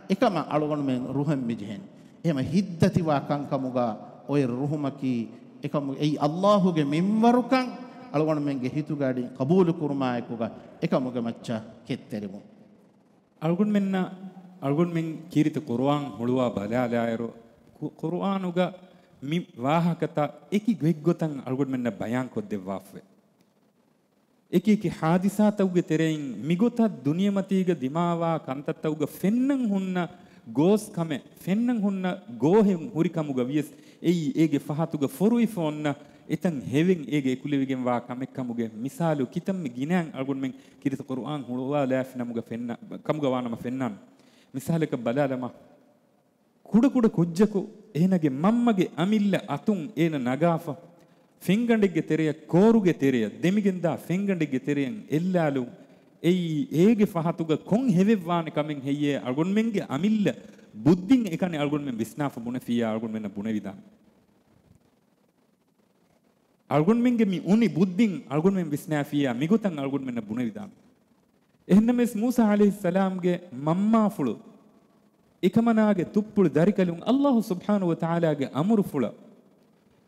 އެކަމަށް އަޅުގަނޑުމެން ރުހެން މިޖެހެން. އެހެމަ ހިތްދަތިވާ ކަންކަމުގަ އޮތް ރުހުމަކީ އެކަމު އެއީ ﷲ ގެ މިންވަރުކަން އަޅުގަނޑުމެންގެ ހިތުގަޑި ޤަބޫލު ކުރުމާއެކުގަ އެކަމުގެ މައްޗަށް ކެތްތެރިވުން. އަޅުގަނޑުމެންނަށް، އަޅުގަނޑުމެން ކީރިތި ޤުރުއާން ހުޅުވާ ބަލާލާއިރު، ޤު-، ޤުރުއާނުގަ މި ވާހަކަތައް އެކި ގޮތްގޮތަށް އަޅުގަނޑުމެންނަށް ބަޔާންކޮށްދެއްވާފައި. އެކި އެކި ޙާދިސާތަކުގެ ތެރެއިން މިގޮތަށް ދުނިޔެމަތީގަ ދިމާވާ ކަންތައްތަކުގަ ފެންނަން ހުންނަ ގޯސް ކަމެއް، ފެންނަން ހުންނަ ގޯހެއް ހުރި ކަމުގަ ވިޔަސް، އެއީ އޭގެ ފަހަތުގަ ފޮރުވިފަ އޮންނަ އެތަން ހެވެން އޭގެ އެކުލެވިގެންވާ ކަމެއް ކަމުގެ މިސާލު ކިތަންމެ ގިނައިން އަޅުގަނޑުމެން ކީރިތި ޤުރުއާން ހުޅުވާލާފި ނަމުގަ ފެންނަ، ކަމުގަ ވާނަމަ ފެންނާނެ. މިސާލަކަށް ބަލާލަމާ. ކުޑަކުޑަ ކުއްޖަކު އޭނަގެ މަންމަގެ އަމިއްލަ އަތުން އޭނަ ނަގާފަ، ފެންގަނޑެއްގެ ތެރެޔަށް، ކޯރުގެ ތެރެޔަށް، ދެމިގެންދާ ފެންގަނޑެއްގެ ތެރެއަށް އެއްލާލުން. އެއީ އޭގެ ފަހަތުގަ ކޮން ހެވެއްވާނެ ކަމެއް ހެއްޔޭ؟ އަޅުގަނޑުމެންގެ އަމިއްލަ ބުއްދިން އެކަނި އަޅުގަނޑުމެން ވިސްނާފަ ބުނެފިއްޔާ އަޅުގަނޑުމެންނަށް ބުނެވިދާނެ. އަޅުގަނޑުމެންގެ މި އުނި ބުއްދިން އަޅުގަނޑުމެން ވިސްނާފިއްޔާ މިގޮތަށް އަޅުގަނޑުމެންނަށް ބުނެވިދާނެ. އެހެންނަމަވެސް މޫސާ ޢަލައިހިއްސަލާމްގެ މަންމާފުޅު، އެކަމަނާގެ ތުއްޕުޅު ދަރިކަލުން ﷲ ސުބްޙާނަހޫ ވަތަޢާލާގެ އަމުރުފުޅަށް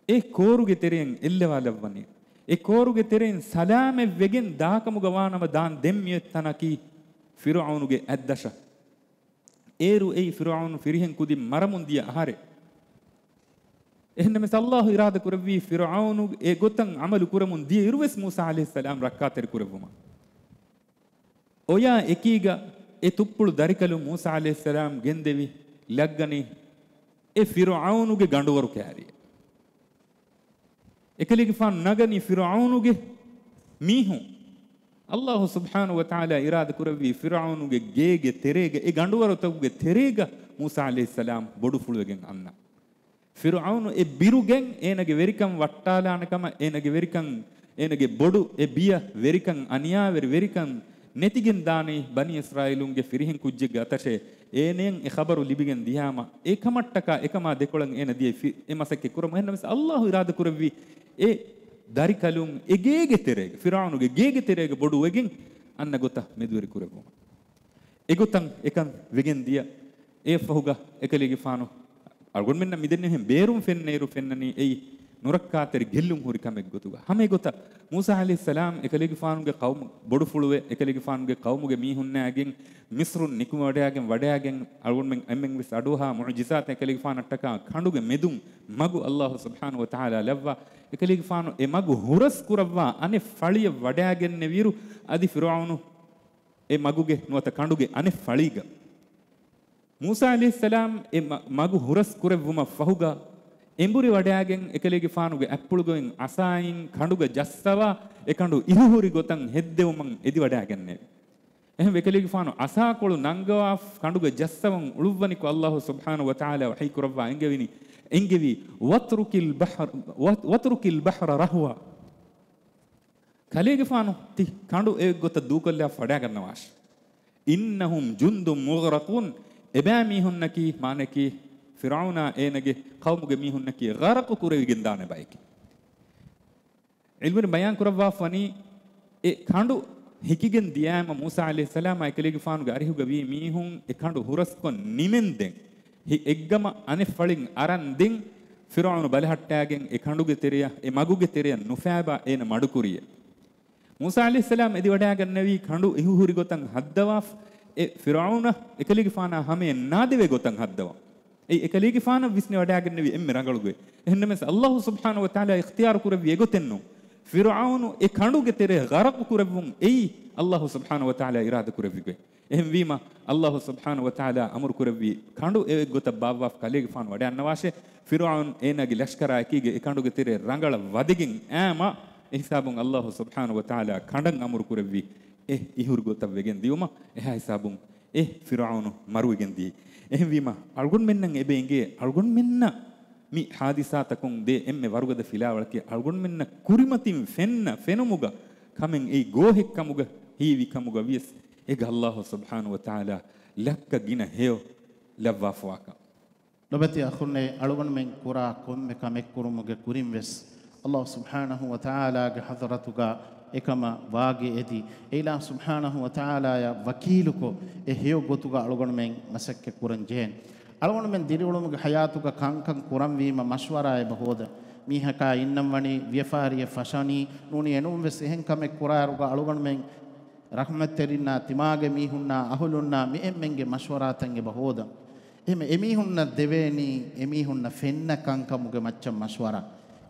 އެ ކޯރުގެ ތެރެއިން އެއްލަވާލައްވަނީ. އެ ކޯރުގެ ތެރެއިން ސަލާމަތްވެގެން ދާކަމުގަ ވާނަމަ ދާން ދެން މިއޮތް ތަނަކީ ފިރުޢައުނުގެ އަތްދަށަށް. އޭރު އެއީ ފިރުޢައުނު ފިރިހެން ކުދިން މަރަމުން ދިޔަ އަހަރެއް. އެހެންނަމަވެސް ﷲ އިރާދަ ކުރެއްވީ ފިރުޢައުނު އެ ގޮތަށް ޢަމަލު ކުރަމުން ދިޔަ އިރުވެސް މޫސާ ޢަލައިހިއްސަލާމް ރައްކާތެރި ކުރެއްވުމަށް. އޮޔާ އެކީގަ އެ ތުއްޕުޅު ދަރިކަލުން މޫސާ ޢަލައިހިއްސަލާމް ގެންދެވި ލައްގަނީ އެ ފިރުޢައުނުގެ ގަނޑުވަރު ކާރިއަށް. އެކަލޭގެފާނު ނަގަނީ ފިރުޢައުނުގެ މީހުން. ﷲ ސުބްޙާނަހޫ ވަތަޢާލާ އިރާދަ ކުރެއްވީ ފިރުޢައުނުގެ ގޭގެ ތެރޭގަ، އެ ގަނޑުވަރުތަކުގެ ތެރޭގަ މޫސާ ޢަލައިހިއްސަލާމް ބޮޑުފުޅުވެގެން އަންނަ. ފިރުޢައުނު އެ ބިރުގެން އޭނަގެ ވެރިކަން ވައްޓާލާނެ ކަމަށް، އޭނަގެ ވެރިކަން، އޭނަގެ ބޮޑު އެ ބިޔަ ވެރިކަން، އަނިޔާވެރި ވެރިކަން ނެތިގެން ދާނީ ބަނީ އިސްރާއީލުންގެ ފިރިހެން ކުއްޖެއްގެ އަތަށޭ. އޭނައަށް އެ ޚަބަރު ލިބިގެން ދިޔާމަ، އެ ކަމަށްޓަކާ އެކަމާ ދެކޮޅަށް އޭނަ ދިޔަ ފި-، އެ މަސައްކަތް ކުރަމުން. އެހެންނަމަވެސް ﷲ އިރާދަ ކުރެއްވީ އެ ދަރިކަލުން އެ ގޭގެ ތެރޭގަ، ފިރުޢައުނުގެ ގޭގެ ތެރޭގަ ބޮޑުވެގެން އަންނަ ގޮތަށް މެދުވެރި ކުރެއްވުމަށް. އެގޮތަށް އެކަން ވެގެން ދިޔަ. އެއަށްފަހުގަ އެކަލޭގެފާނު އަޅުގަނޑުމެންނަށް މިދެންނެވިހެން ބޭރުން ފެންނައިރު ފެންނަނީ އެއީ ނުރައްކާތެރި ގެއްލުން ހުރި ކަމެއް ގޮތުގަ. ހަމަ އެގޮތަށް މޫސާ ޢަލައިހިއްސަލާމް އެކަލޭގެފާނުގެ ޤައުމު ބޮޑުފުޅުވެ، އެކަލޭގެފާނުގެ ޤައުމުގެ މީހުންނާގެން މިޞްރުން ނިކުމެވަޑައިގެން ވަޑައިގެން އަޅުގަނޑުމެން އެންމެން ވެސް އަޑުއަހާ މުޢުޖިޒާތެއް އެކަލޭގެފާނަށްޓަކާ ކަނޑުގެ މެދުން މަގު ﷲ ސުބްޙާނަހޫ ވަތަޢާލާ ލައްވާ. އެކަލޭގެފާނު އެ މަގު ހުރަސް ކުރައްވާ އަނެއް ފަޅިއަށް ވަޑައިގެންނެވިއިރު އަދި ފިރުޢައުނު އެ މަގުގެ ނުވަތަ ކަނޑުގެ އަނެއް ފަޅީގަ. މޫސާ ޢަލައިހިއްސަލާމް އެ މަ-، މަގު ހުރަސް ކުރެއްވުމަށް ފަހުގަ، އެނބުރި ވަޑައިގެން އެކަލޭގެފާނުގެ އަތްޕުޅުގައި އަސާއިން ކަނޑުގަ ޖައްސަވާ، އެ ކަނޑު އިރުހުރި ގޮތަށް ހެއްދެވުމަށް އެދިވަޑައިގެންނެވި. އެހެން އެކަލޭގެފާނު އަސާކޮޅު ނަންގަވާ ކަނޑުގެ ޖައްސަވަން އުޅުއްވަނިކޮށް، އައްލާހު ސުބްޙާނަހު ވަތަޢާލާ ވަޙީ ކުރައްވާ އެންގެވިނީ، އެންގެވީ، "وَاتْرُكِ الْبَحْرَ، وَ، وَاتْرُكِ الْبَحْرَ رَهْوًا." ކަލޭގެފާނު ތި ކަނޑު އެ ގޮތަށް ދޫކޮށްލާ ފަޑާގަންނަވާށި. "إِنَّهُمْ جُنْدٌ مُغْرَقُونَ." އެބައިމީހުންނަކީ، މާނައަކީ، ފިރްޢައުނާ އޭނަގެ ޤައުމުގެ މީހުންނަކީ ޣަރަޤު ކުރެވިގެން ދާނެ ބައެކޭ. ޢިލްމުވެރިން ބަޔާން ކުރައްވާފަވަނީ، އެ ކަނޑު ހިކިގެން ދިޔައިމަ މޫސާ ޢަލައިހިއްސަލާމާ އެކަލޭގެފާނުގެ އަރިހުގަ ވީ މީހުން އެ ކަނޑު ހުރަސްކޮށް ނިމެންދެން، ހި-، އެއްގަމަށް އަނެއްފަޅިން އަރަން ދެން، ފިރްޢައުނު ބަލަހައްޓާގެން އެ ކަނޑުގެ ތެރެއަށް، އެ މަގުގެ ތެރެއަށް ނުފޭބާ އޭނަ މަޑުކުރިއޭ. މޫސާ ޢަލައިހިއްސަލާމް އެދިވަޑައިގަންނެވީ ކަނޑު އިހު ހުރި ގޮތަށް ހައްދަވާފަ، އެ ފިރްޢައުނަށް އެކަލޭގެފާނާ ހަމަޔަށް ނާދެވޭ ގޮތަށް ހައްދަވަން. އެއީ އެކަލޭގެފާނަށް ވިސްނިވަޑައިގެންނެވި އެންމެ ރަނގަޅު ގޮތް. އެހެންނަމަވެސް، އައްލާހު ސުބްޙާނަހު ވަތަޢާލާ އިޚްތިޔާރު ކުރެއްވި އެގޮތެއްނު. ފިރްޢައުނު އެ ކަނޑުގެ ތެރެ ޣަރަޤު ކުރެއްވުން އެއީ އައްލާހު ސުބްޙާނަހު ވަތަޢާލާ އިރާދަ ކުރެއްވި ގޮތް. އެހެންވީމަ، އައްލާހު ސުބްޙާނަހު ވަތަޢާލާ އަމުރު ކުރެއްވި ކަނޑު އެ ގޮތަށް ބާއްވާފަ ކަލޭގެފާނު ވަޑައިގަންނަވާށޭ. ފިރްޢައުނު އޭނާގެ ލަޝްކަރާ އެކީގަ އެ ކަނޑުގެ ތެރެ ރަނގަޅަށް ވަދެގެން އައީމަ، އެހިސާބުން އައްލާހު ސުބްޙާނަހު ވަތަޢާލާ ކަނޑަށް އަމުރު ކުރެއްވި އެ އިހުރި ގޮތަށް ވެގެން ދިޔުމަށް އެހާ ހިސާބުން އެ ފިރްޢައުނު މަރުވެގެން ދިޔައީ. އެހެންވީމަ، އަޅުގަނޑުމެންނަށް އެބަ އެނގޭ، އަޅުގަނޑުމެންނަށް މި ޙާދިސާތަކުން ދޭ އެންމެ ވަރުގަދަ ފިލާވަޅަކީ، އަޅުގަނޑުމެންނަށް ކުރިމަތިން ފެންނަ ފެނުމުގަ ކަމެއް އެއީ ގޯހެއްކަމުގަ ހީވި ކަމުގަ ވިޔަސް، އޭގަ އައްލާހު ސުބްޙާނަހު ވަތަޢާލާ ލައްކަ ގިނަ ހެޔޮ ލައްވާފަވާކަން. ލޮބެތި އަޚުންނޭ، އަޅުގަނޑުމެން ކުރާ ކޮންމެ ކަމެއް ކުރުމުގެ ކުރިން ވެސް، އައްލާހު ސުބްޙާނަހު ވަތަޢާލާގެ ޙަޟްރަތުގަ އެކަމަށް ވާގި އެދި، އެ އިލާހު ސުބްޙާނަހު ވަތަޢާލާއަށް ވަކީލުކޮށް، އެ ހެޔޮ ގޮތުގަ އަޅުގަނޑުމެން މަސައްކަތް ކުރަން ޖެހޭނެ. އަޅުގަނޑުމެން ދިރިއުޅުމުގެ ޙަޔާތުގަ ކަންކަން ކުރަންވީމަ މަޝްވަރާ އެބަ ހޯދަން. މީހަކާ އިންނަން ވަނީ ވިޔަފާރިއެއް ފަށަނީ ނޫނީ އެނޫން ވެސް އެހެން ކަމެއް ކުރާއިރުގަ އަޅުގަނޑުމެން ރަޙްމަތްތެރިންނާ، ތިމާގެ މީހުންނާ، އަހުލުންނާ، މި އެންމެންގެ މަޝްވަރާތައް އެބަ ހޯދަން. އެހެން އެމީހުންނަށް ދެވޭނީ އެމީހުންނަށް ފެންނަ ކަންކަމުގެ މައްޗަށް މަޝްވަރާ.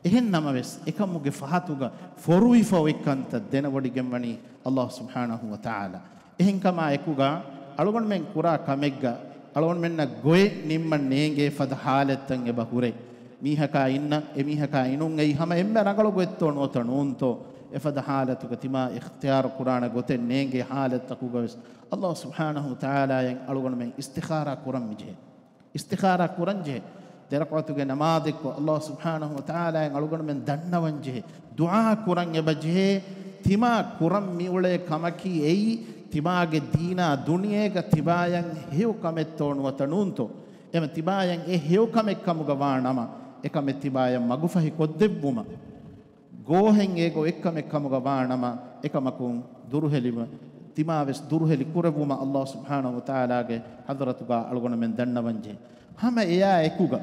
އެހެން ނަމަވެސް، އެކަމުގެ ފަހަތުގަ ފޮރުވިފަ އޮތް ކަންތައް ދެނެވޮޑިގެންވަނީ އައްލާހު ސުބްޙާނަހު ވަތަޢާލާ. އެހެންކަމާ އެކުގަ އަޅުގަނޑުމެން ކުރާ ކަމެއްގަ އަޅުގަނޑުމެންނަށް ގޮތް ނިންމަން ނޭނގޭ ފަދަ ޙާލަތްތައް އެބަ ހުރޭ. މީހަކާ އިންނަން، އެމީހަކާ އިނުން އެއީ ހަމަ އެންމެ ރަނގަޅު ގޮތްތޯ ނުވަތަ ނޫންތޯ؟ އެފަދަ ޙާލަތުގަ ތިމާ އިޚްތިޔާރު ކުރާނެ ގޮތެއް ނޭނގޭ ޙާލަތްތަކުގަ ވެސް އައްލާހު ސުބްޙާނަހު ވަތަޢާލާއަށް އަޅުގަނޑުމެން އިސްތިޚާރާ ކުރަން މިޖެހޭ. އިސްތިޚާރާ ކުރަން ޖެހޭ. ދެރަކުޢަތުގެ ނަމާދެއްކޮށް، އައްލާހު ސުބްޙާނަހު ވަތަޢާލާއަށް އަޅުގަނޑުމެން ދަންނަވަން ޖެހޭ. ދުޢާ ކުރަން އެބަ ޖެހޭ. ތިމާ ކުރަން މިއުޅޭ ކަމަކީ އެއީ، ތިމާގެ ދީނާ ދުނިޔޭގަ ތިބާޔަށް ހެޔޮ ކަމެއްތޯ ނުވަތަ ނޫންތޯ؟ އެމަ ތިބާޔަށް އެ ހެޔޮ ކަމެއް ކަމުގަ ވާ ނަމަ، އެކަމެއް ތިބާޔަށް މަގުފަހި ކޮށްދެއްވުމަށް. ގޯހެއް އޭގޮ އެއްކަމެއް ކަމުގަ ވާ ނަމަ، އެކަމަކުން ދުރުހެލި، ތިމާ ވެސް ދުރުހެލި ކުރެއްވުމަށް އައްލާހު ސުބްޙާނަހު ވަތަޢާލާގެ ޙަޟްރަތުގަ އަޅުގަނޑުމެން ދަންނަވަން ޖެހޭ. ހަމަ އެއާ އެކުގަ،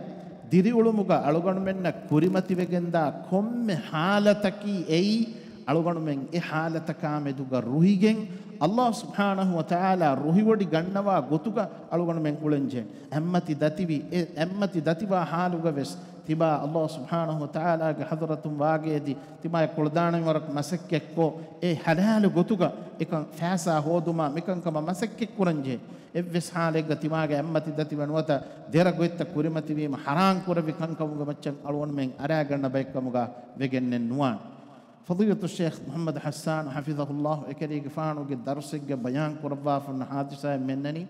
ދިރިއުޅުމުގަ އަޅުގަނޑުމެންނަށް ކުރިމަތިވެގެންދާ ކޮންމެ ޙާލަތަކީ އެއީ، އަޅުގަނޑުމެން އެ ޙާލަތަކާ މެދުގަ ރުހިގެން، އައްލާހު ސުބްޙާނަހު ވަތަޢާލާ ރުހިވޮޑި ގަންނަވާ ގޮތުގަ އަޅުގަނޑުމެން އުޅެން ޖެހޭ. އެއްމަތި ދަތިވި، އެ އެއްމަތި ދަތިވާ ޙާލުގަ ވެސް، ތިބާ އައްލާހު ސުބްޙާނަހު ވަތަޢާލާގެ ޙަޟްރަތުން ވާގި އެދި، ތިމާޔަށް ކުޅަދާނަން ވަރަށް މަސައްކަތްކޮށް، އެ ޙަލާލު ގޮތުގަ އެކަން ފައިސާ ހޯދުމަށް މިކަންކަމަށް މަސައްކަތްކުރަންޖެހޭ. އެއްވެސް ޙާލެއްގަ ތިމާގެ އެއްމަތި ދަތިވެ ނުވަތަ ދެރަ ގޮތްތައް ކުރިމަތިވީމަ ޙަރާން ކުރެއްވި ކަންކަމުގެ މައްޗަށް އަޅުގަނޑުމެން އަރާގަންނަ ބައެއްކަމުގަ ވެގެންނެއް ނުވާނެ. ފަޟީލަތު ޝޭޚް މުޙައްމަދު ޙައްސާން ޙަފިޡަހުﷲ އެކަލޭގެފާނުގެ ދަރުސެއްގަ ބަޔާން ކުރައްވާފަ ހުންނަ ޙާދިސާއެއް މެންނަނީ.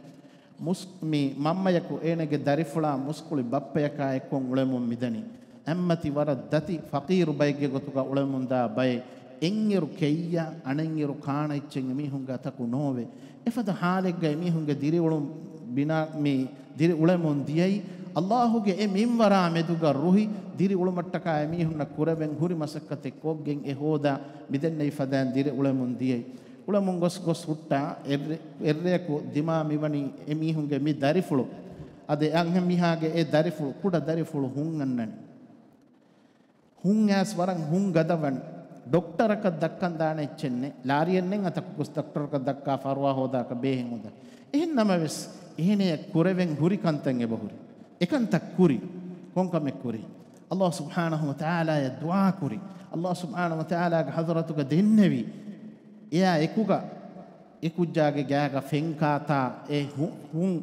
މުސް-، މި މަންމަޔަކު އޭނަގެ ދަރިފުޅާ މުސްކުޅި ބައްޕަޔަކާ އެއްކޮށް އުޅެމުން މިދަނީ. އެއްމަތި ވަރަށް ދަތި ފަޤީރު ބައެއްގެ ގޮތުގަ އުޅެމުންދާ ބައެއް. އެއްއިރު ކެއްޔާ، އަނެއްއިރު ކާނަ އެއްޗެއް އެމީހުންގެ އަތަކު ނޯވޭ. އެފަދަ ޙާލެއްގަ އެމީހުންގެ ދިރިއުޅުން ބިނާ މި ދިރި އުޅެމުން ދިޔައީ. އައްލާހުގެ އެ މިންވަރާ މެދުގަ ރުހި ދިރި އުޅުމަށްޓަކާ އެމީހުންނަށް ކުރެވެން ހުރި މަސައްކަތެއް ކޮށްގެން އެ ހޯދާ މިދެންނެވި ފަދައިން ދިރި އުޅެމުން ދިޔައީ. އުޅެމުން ގޮސް ގޮސް ހުއްޓާ އެއްރެ-، އެއްރެއަކު ދިމާ މިވަނީ އެމީހުންގެ މި ދަރިފުޅު. އަދި އަންހެންމީހާގެ އެ ދަރިފުޅު، ކުޑަ ދަރިފުޅު ހުން އަންނަނީ. ހުން އައިސް ވަރަށް ހުން ގަދަވަން. ޑޮކްޓަރަކަށް ދައްކަން ދާނެ އެއްޗެއް ނެތް. ލާރިއެއް ނެތް އަތަކު ގޮސް ޑޮކްޓަރަކަށް ދައްކާ ފަރުވާ ހޯދާކަށް ބޭހެއް ހުން ދާނެ. އެހެން ނަމަވެސް، އެހެނެއް ކުރެވެން ހުރި ކަންތައް އެބަ ހުރި. އެކަންތައް ކުރި. ކޮންކަމެއް ކުރި؟ އައްލާހު ސުބްޙާނަހު ވަތަޢާލާއަށް ދުޢާ ކުރި. އައްލާހު ސުބްޙާނަހު ވަތަޢާލާގެ ޙަޟްރަތުގަ ދެންނެވި. އެއާ އެކުގަ އެ ކުއްޖާގެ ގާގަ ފެން ކާތާ އެ ހު-، ހުން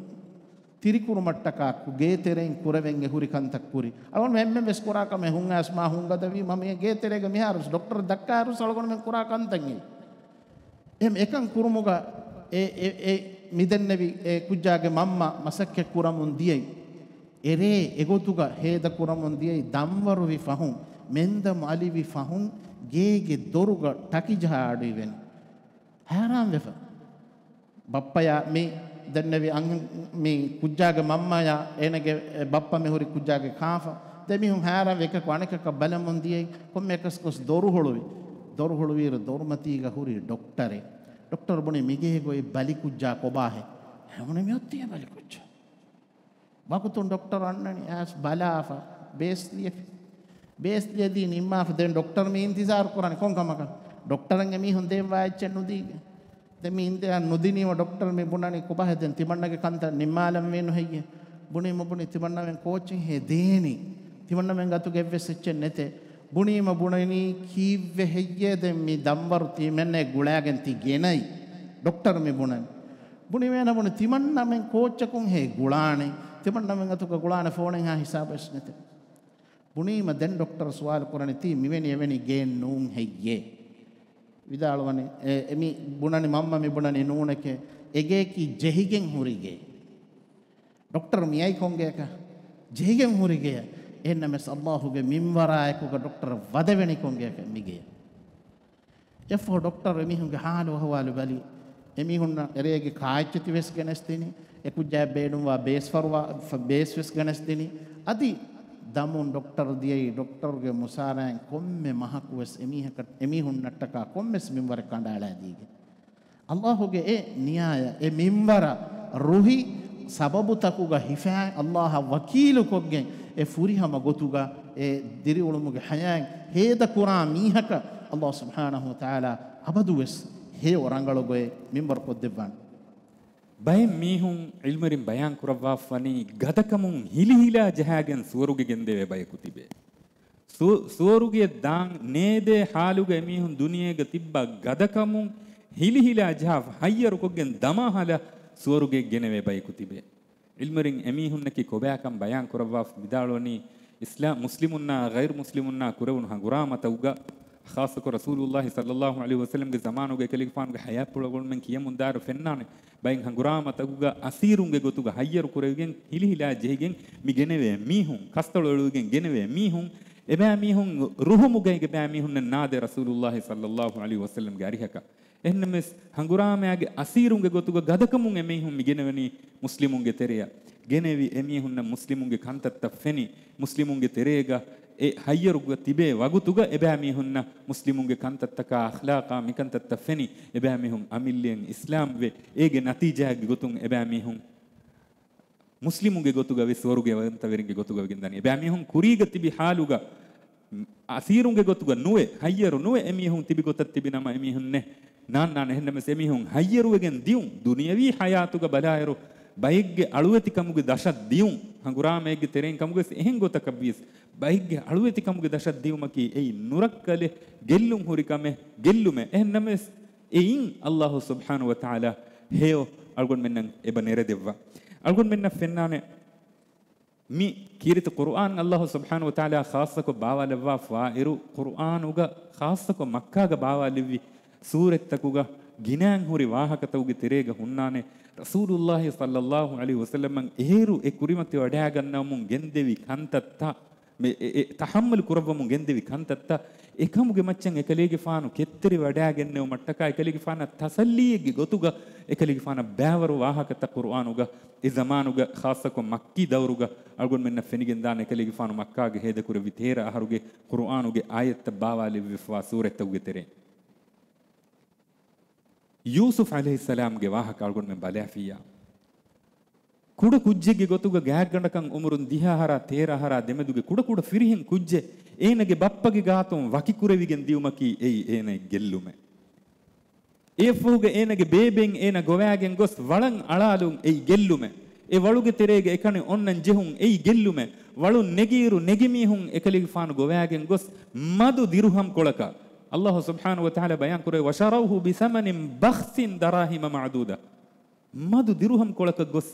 ތިރިކުރުމަށްޓަކާ ގޭ ތެރެއިން ކުރެވެން އެ ހުރި ކަންތައް ކުރި. އަޅުގަނޑު އެންމެން ވެސް ކުރާ ކަމެއް ހުން އައިސް މާ ހުން ގަދަވީ މަ މި ގޭ ތެރޭގަ މިހާރު ޑޮކްޓަރަށް ދައްކާއިރު އަޅުގަނޑުމެން ކުރާ ކަންތައް އެއީ. އެހެން އެކަން ކުރުމުގަ އެ، އެ، އެ މިދެންނެވި އެ ކުއްޖާގެ މަންމަ މަސައްކަތް ކުރަމުން ދިޔައީ. އެރޭ އެގޮތުގަ ހޭދަ ކުރަމުން ދިޔައީ. ދަންވަރުވި ފަހުން، މެންދަމު އަލިވި ފަހުން، ގޭގެ ދޮރުގަ ޓަކި ޖަހާ އަޑުއިވެން. ހައިރާންވެފަ. ބައްޕަޔާ މި ދެންނެވި އަން-، މި ކުއްޖާގެ މަންމަޔާ އޭނަގެ ބައްޕަ މި ހުރި ކުއްޖާގެ ކާފަ. ދެ މީހުން ހައިރާން އެކަކު އަނެކަކަށް ބަލަމުން ދިޔައީ. ކޮންމެއަކަސް ގޮސް ދޮރު ހުޅުވި. ދޮރު ހުޅުވިއިރު ދޮރުމަތީގަ ހުރި ޑޮކްޓަރެއް. ޑޮކްޓަރު ބުނި، މިގޭގަ އޮތް ބަލިކުއްޖާ ކޮބާހޭ؟ އޭނަ ބުނި، މިއޮތީ އެ ބަލިކުއްޖާ. ވަގުތުން ޑޮކްޓަރު އަންނަނީ އައިސް ބަލާފަ، ބޭސް ލިޔެފި. ބޭސް ލިޔެދީ ނިންމާފަ. ދެން ޑޮކްޓަރު މި އިންތިޒާރު ކުރަނީ ކޮން ކަމަކަށް؟ ޑޮކްޓަރަށް އެމީހުން ދޭންވާ އެއްޗެއް ނުދީގެން. ދެން މި އިންތިޒާރު ނުދިނީމަ ޑޮކްޓަރު މި ބުނަނީ، ކޮބާހޭ ދެން ތިމަންނަގެ ކަންތައް ނިންމާލަންވީނު ހެއްޔޭ؟ ބުނީމަ ބުނީ، ތިމަންނަމެން ކޯއްޗެއް ހޭ ދޭނީ؟ ތިމަންނަމެން ގަތުގަ އެއްވެސް އެއްޗެއް ނެތޭ. ބުނީމަ ބުނަނީ، ކީއްވެ ހެއްޔޭ ދެން މި ދަންވަރު ތިމެންނެ ގުޅާގެން ތި ގެނައީ؟ ޑޮކްޓަރު މި ބުނަނީ. ބުނިވޭނަ ބުނި، ތިމަންނަމެން ކޯއްޗަކުން ހޭ ގުޅާނީ؟ ތިމަންނަމެން އަތުގަ ގުޅާނެ ފޯނެއްހާ ހިސާބެއް ނެތެ. ބުނީމަ ދެން ޑޮކްޓަރު ސުވާލު ކުރަނީ، ތީ މިވެނި އެވެނި ގެއެއް ނޫން ހެއްޔޭ؟ ވިދާޅުވަނީ، އެ، އެ މި ބުނަނީ މަންމަ މި ބުނަނީ ނޫނެކޭ. އެގެއަކީ ޖެހިގެން ހުރި ގެއެއް. ޑޮކްޓަރު މިއައީ ކޮންގެއަކަށް؟ ޖެހިގެން ހުރި ގެއަށް. އެހެންނަމަސް އައްލާހުގެ މިންވަރާއެކުގަ ޑޮކްޓަރު ވަދެވެނީ ކޮންގެއަކަށް؟ މިގެއަށް. އެއަށްފަހު ޑޮކްޓަރު އެމީހުންގެ ހާލު އަހުވާލު ބަލީ. އެމީހުންނަށް އެރޭގެ ކާއެއްޗެތި ވެސް ގެނެސްދިނީ. އެކުއްޖާއަށް ބޭނުންވާ ބޭސް ފަރުވާ، ފަ-، ބޭސް ވެސް ގެނެސްދިނީ. އަދި ދަމުން ޑޮކްޓަރު ދިޔައީ ޑޮކްޓަރުގެ މުސާރައިން ކޮންމެ މަހަކު ވެސް އެމީހަކަށް، އެމީހުންނަށްޓަކާ ކޮންމެސް މިންވަރެއް ކަނޑައަޅައިދީގެން. އައްލާހުގެ އެ ނިޔާޔަށް، އެ މިންވަރަށް ރުހި ސަބަބުތަކުގަ ހިފާ، އައްލާހަށް ވަކީލުކޮށްގެން، އެ ފުރިހަމަ ގޮތުގަ އެ ދިރިއުޅުމުގެ ހަޔާތް ހޭދަކުރާ މީހަކަށް އައްލާހު ސުބްޙާނަހު ވަތަޢާލާ އަބަދުވެސް ހެޔޮ ރަނގަޅު ގޮތް މިންވަރު ކޮށްދެއްވާނެ. ބައެއް މީހުން ޢިލްމުވެރިން ބަޔާން ކުރައްވާފަ ވަނީ ގަދަކަމުން ހިލިހިލާ ޖަހާގެން ސުވަރުގެ ގެންދެވޭ ބަޔަކު ތިބޭ. ސު-، ސުވަރުގެ ދާން ނޭދޭ ޙާލުގަ އެމީހުން ދުނިޔޭގަ ތިއްބާ ގަދަކަމުން ހިލިހިލާ ޖަހާފަ ހައްޔަރުކޮށްގެން ދަމާ ހަލަ ސުވަރުގެ ގެނެވޭ ބަޔަކު ތިބޭ. ޢިލްމުވެރިން އެމީހުންނަކީ ކޮބާކަން ބަޔާން ކުރައްވާފަ ވިދާޅުވަނީ، އިސްލާމް މުސްލިމުންނާ ޣައިރު މުސްލިމުންނާ ކުރެވުނު ހަނގުރާމަތަކުގަ، ޚާއްޞަކޮށް ރަސޫލުﷲ ޞައްލަﷲ ޢަލައިހި ވަސައްލަމްގެ ޒަމާނުގަ އެކަލޭގެފާނުގެ ޙަޔާތްޕުޅު އަޅުގަނޑުމެން ކިޔަމުންދާއިރު ފެންނާނެ. ބައެއް ހަނގުރާމަތަކުގަ އަސީރުންގެ ގޮތުގަ ހައްޔަރު ކުރެވިގެން ހިލިހިލާ ޖެހިގެން މި ގެނެވޭ މީހުން، ކަސްތަޅު އެޅުވިގެން ގެނެވޭ މީހުން، އެބައިމީހުން ރުހުމުގައި އެބައިމީހުންނަށް ނާދޭ ރަސޫލުﷲ ޞައްލަﷲ ޢަލައިހި ވަސައްލަމްގެ އަރިހަކަށް. އެހެންނަމަވެސް، ހަނގުރާމައިގެ އަސީރުންގެ ގޮތުގަ ގަދަކަމުން އެމީހުން މި ގެނެވެނީ މުސްލިމުންގެ ތެރެއަށް. ގެނެވި އެމީހުންނަށް މުސްލިމުންގެ ކަންތައްތައް ފެނި، މުސްލިމުންގެ ތެރޭގަ އެ ހައްޔަރުގަ ތިބޭ ވަގުތުގަ އެބައިމީހުންނަށް މުސްލިމުންގެ ކަންތައްތަކާ އަޚްލާޤާ މިކަންތައްތައް ފެނި، އެބައިމީހުން އަމިއްލައިން އިސްލާމްވެ، އޭގެ ނަތީޖާއެއްގެ ގޮތުން އެބައިމީހުން މުސްލިމުންގެ ގޮތުގަ ވެސް ސުވަރުގެވަންތަވެރިންގެ ގޮތުގަ ވެގެންދާނީ. އެބައިމީހުން ކުރީގަ ތިބި ހާލުގަ، އަސީރުންގެ ގޮތުގަ ނުވެ، ހައްޔަރު ނުވެ އެމީހުން ތިބި ގޮތަށް ތިބި ނަމަ އެމީހުންނެއް ނާންނާނެ. އެހެންނަމަވެސް އެމީހުން ހައްޔަރުވެގެން ދިޔުން، ދުނިޔަވީ ޙަޔާތުގަ ބަލާއިރު، ބައެއްގެ އަޅުވެތިކަމުގެ ދަށަށް ދިޔުން، ހަނގުރާމައެއްގެ ތެރެއިން ކަމުގަވެސް އެހެން ގޮތަކަށްވިޔަސް، ބައެއްގެ އަޅުވެތިކަމުގެ ދަށަށް ދިޔުމަކީ އެއީ ނުރައްކަލެއް، ގެއްލުން ހުރި ކަމެއް، ގެއްލުމެއް. އެހެންނަމަވެސް، އެއިން އައްލާހު ސުބްޙާނަހު ވަތަޢާލާ ހެޔޮ އަޅުގަނޑުމެންނަށް އެބަ ނެރެދެއްވާ. އަޅުގަނޑުމެންނަށް ފެންނާނެ، މި ކީރިތި ޤުރުއާން އައްލާހު ސުބްޙާނަހު ވަތަޢާލާ ޚާއްޞަކޮށް ބާވާލައްވާފައިރު، ޤުރުއާނުގަ ޚާއްޞަކޮށް މައްކާގަ ބާވާލެއްވި ސޫރަތްތަކުގަ ގިނައިން ހުރި ވާހަކަތަކުގެ ތެރޭގަ ހުންނާނެ، ރަސޫލުﷲ ޞައްލަﷲ ޢަލައިހި ވަސައްލަމަށް އޭރު އެ ކުރިމަތިވަޑައިގަންނަވަމުން ގެންދެވި ކަންތައްތައް، މެ-، އެ-، އެ-، ތަޙައްމަލު ކުރައްވަމުން ގެންދެވި ކަންތައްތައް، އެކަމުގެ މައްޗަށް އެކަލޭގެފާނު ކެތްތެރިވަޑައިގެންނެވުމަށްޓަކާ، އެކަލޭގެފާނަށް ތަސައްލީއެއްގެ ގޮތުގަ އެކަލޭގެފާނަށް ބައިވަރު ވާހަކަތައް ޤުރުއާނުގަ، އެ ޒަމާނުގަ ޚާއްޞަކޮށް މައްކީ ދައުރުގަ އަޅުގަނޑުމެންނަށް ފެނިގެންދާނެ. އެކަލޭގެފާނު މައްކާގަ ހޭދަކުރެއްވި ތޭރަ އަހަރުގެ ޤުރުއާނުގެ އާޔަތްތައް ބާވާލެއްވިފަވާ ސޫރަތްތަކުގެ ތެރެއިން. ޔޫސުފް ޢަލައިހިއްސަލާމްގެ ވާހަކަ އަޅުގަނޑުމެން ބަލާފިއްޔާ، ކުޑަ ކުއްޖެއްގެ ގޮތުގަ ގާތްގަނޑަކަށް އުމުރުން ދިހަ އަހަރާ ތޭރަ އަހަރާ ދެމެދުގެ ކުޑަކުޑަ ފިރިހެން ކުއްޖެއް އޭނަގެ ބައްޕަގެ ގާތުން ވަކިކުރެވިގެން ދިޔުމަކީ އެއީ އޭނައަށް ގެއްލުމެއް. އެއަށްފަހުގަ އޭނަގެ ބޭބެއިން އޭނަ ގޮވާގެން ގޮސް ވަޅަށް އަޅާލުން އެއީ ގެއްލުމެއް. އެ ވަޅުގެ ތެރޭގަ އެކަނި އޮންނަން ޖެހުން އެއީ ގެއްލުމެއް. ވަޅުން ނެގިއިރު ނެގި މީހުން އެކަލޭގެފާނު ގޮވާގެން ގޮސް މަދު ދިރުހަމް ކޮޅަކަށް، އައްލާހު ސުބްޙާނަހު ވަތަޢާލާ ބަޔާން ކުރޭ، "وشروه بثمن بخس دراهم معدودة." މަދު ދިރުހަމް ކޮޅަކަށް ގޮސް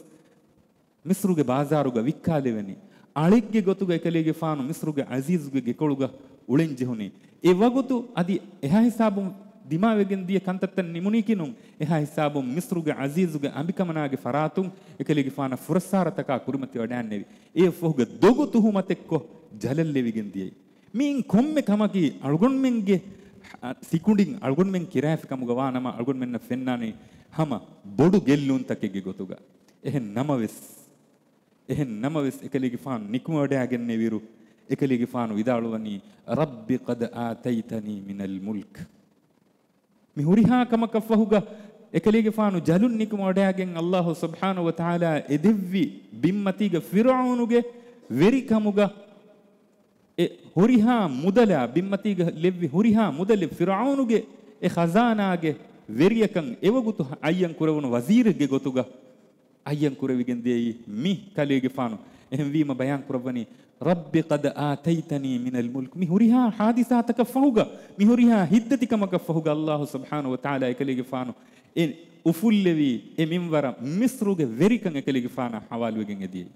މިޞްރުގެ ބާޒާރުގަ ވިއްކާލެވެނީ. އަޅެއްގެ ގޮތުގަ އެކަލޭގެފާނު މިޞްރުގެ ޢަޒީޒުގެ ގެކޮޅުގަ އުޅެން ޖެހުނީ. އެ ވަގުތު އަދި އެހާ ހިސާބުން ދިމާވެގެން ދިޔަ ކަންތައްތައް ނިމުނީކީ ނޫން. އެހާ ހިސާބުން މިސްރުގެ އަޒީޒުގެ އަނބިކަމަނާގެ ފަރާތުން އެކަލޭގެފާނަށް ފުރައްސާރަތަކާ ކުރިމަތިވަޑައިންނެވި. އެއަށްފަހުގަ ދޮގު ތުހުމަތެއްކޮށް ޖަލަށްލެވިގެން ދިޔައީ. މިއިން ކޮންމެ ކަމަކީ އަޅުގަނޑުމެންގެ ސިކުނޑިން އަޅުގަނޑުމެން ކިރާފި ކަމުގަ ވާ ނަމަ، އަޅުގަނޑުމެންނަށް ފެންނާނީ ހަމަ ބޮޑު ގެއްލުންތަކެއްގެ ގޮތުގަ. އެހެން ނަމަވެސް، އެހެން ނަމަވެސް، އެކަލޭގެފާނު ނިކުމެވަޑައިގެންނެވިއިރު، އެކަލޭގެފާނު ވިދާޅުވަނީ، "رب قد آتيتني من الملك." މި ހުރިހާ ކަމަކަށްފަހުގަ އެކަލޭގެފާނު ޖަލުން ނިކުމެވަޑައިގެން، އައްލާހު ސުބްޙާނަހު ވަތަޢާލާ އެދެއްވި ބިންމަތީގަ ފިރުޢައުނުގެ ވެރިކަމުގަ، އެ ހުރިހާ މުދަލާ، ބިންމަތީގަ ލެއްވި ހުރިހާ މުދަލެއް ފިރުޢައުނުގެ އެ ޚަޒާނާގެ ވެރިޔަކަށް އެވަގުތު އައްޔަން ކުރެވުނު ވަޒީރެއްގެ ގޮތުގަ އައްޔަން ކުރެވިގެން ދިޔައީ މި ކަލޭގެފާނު. އެހެންވީމަ ބަޔާން ކުރައްވަނީ، "رب قد آتيتني من الملك." މި ހުރިހާ ޙާދިސާތަކަށް ފަހުގަ، މި ހުރިހާ ހިތްދަތިކަމަކަށް ފަހުގަ، އައްލާހު ސުބްޙާނަހު ވަތަޢާލާ އެކަލޭގެފާނު އެ އުފުއްލެވީ، އެ މިންވަރަށް މިސްރުގެ ވެރިކަން އެކަލޭގެފާނަށް ޙަވާލުވެގެން އެދިޔައީ.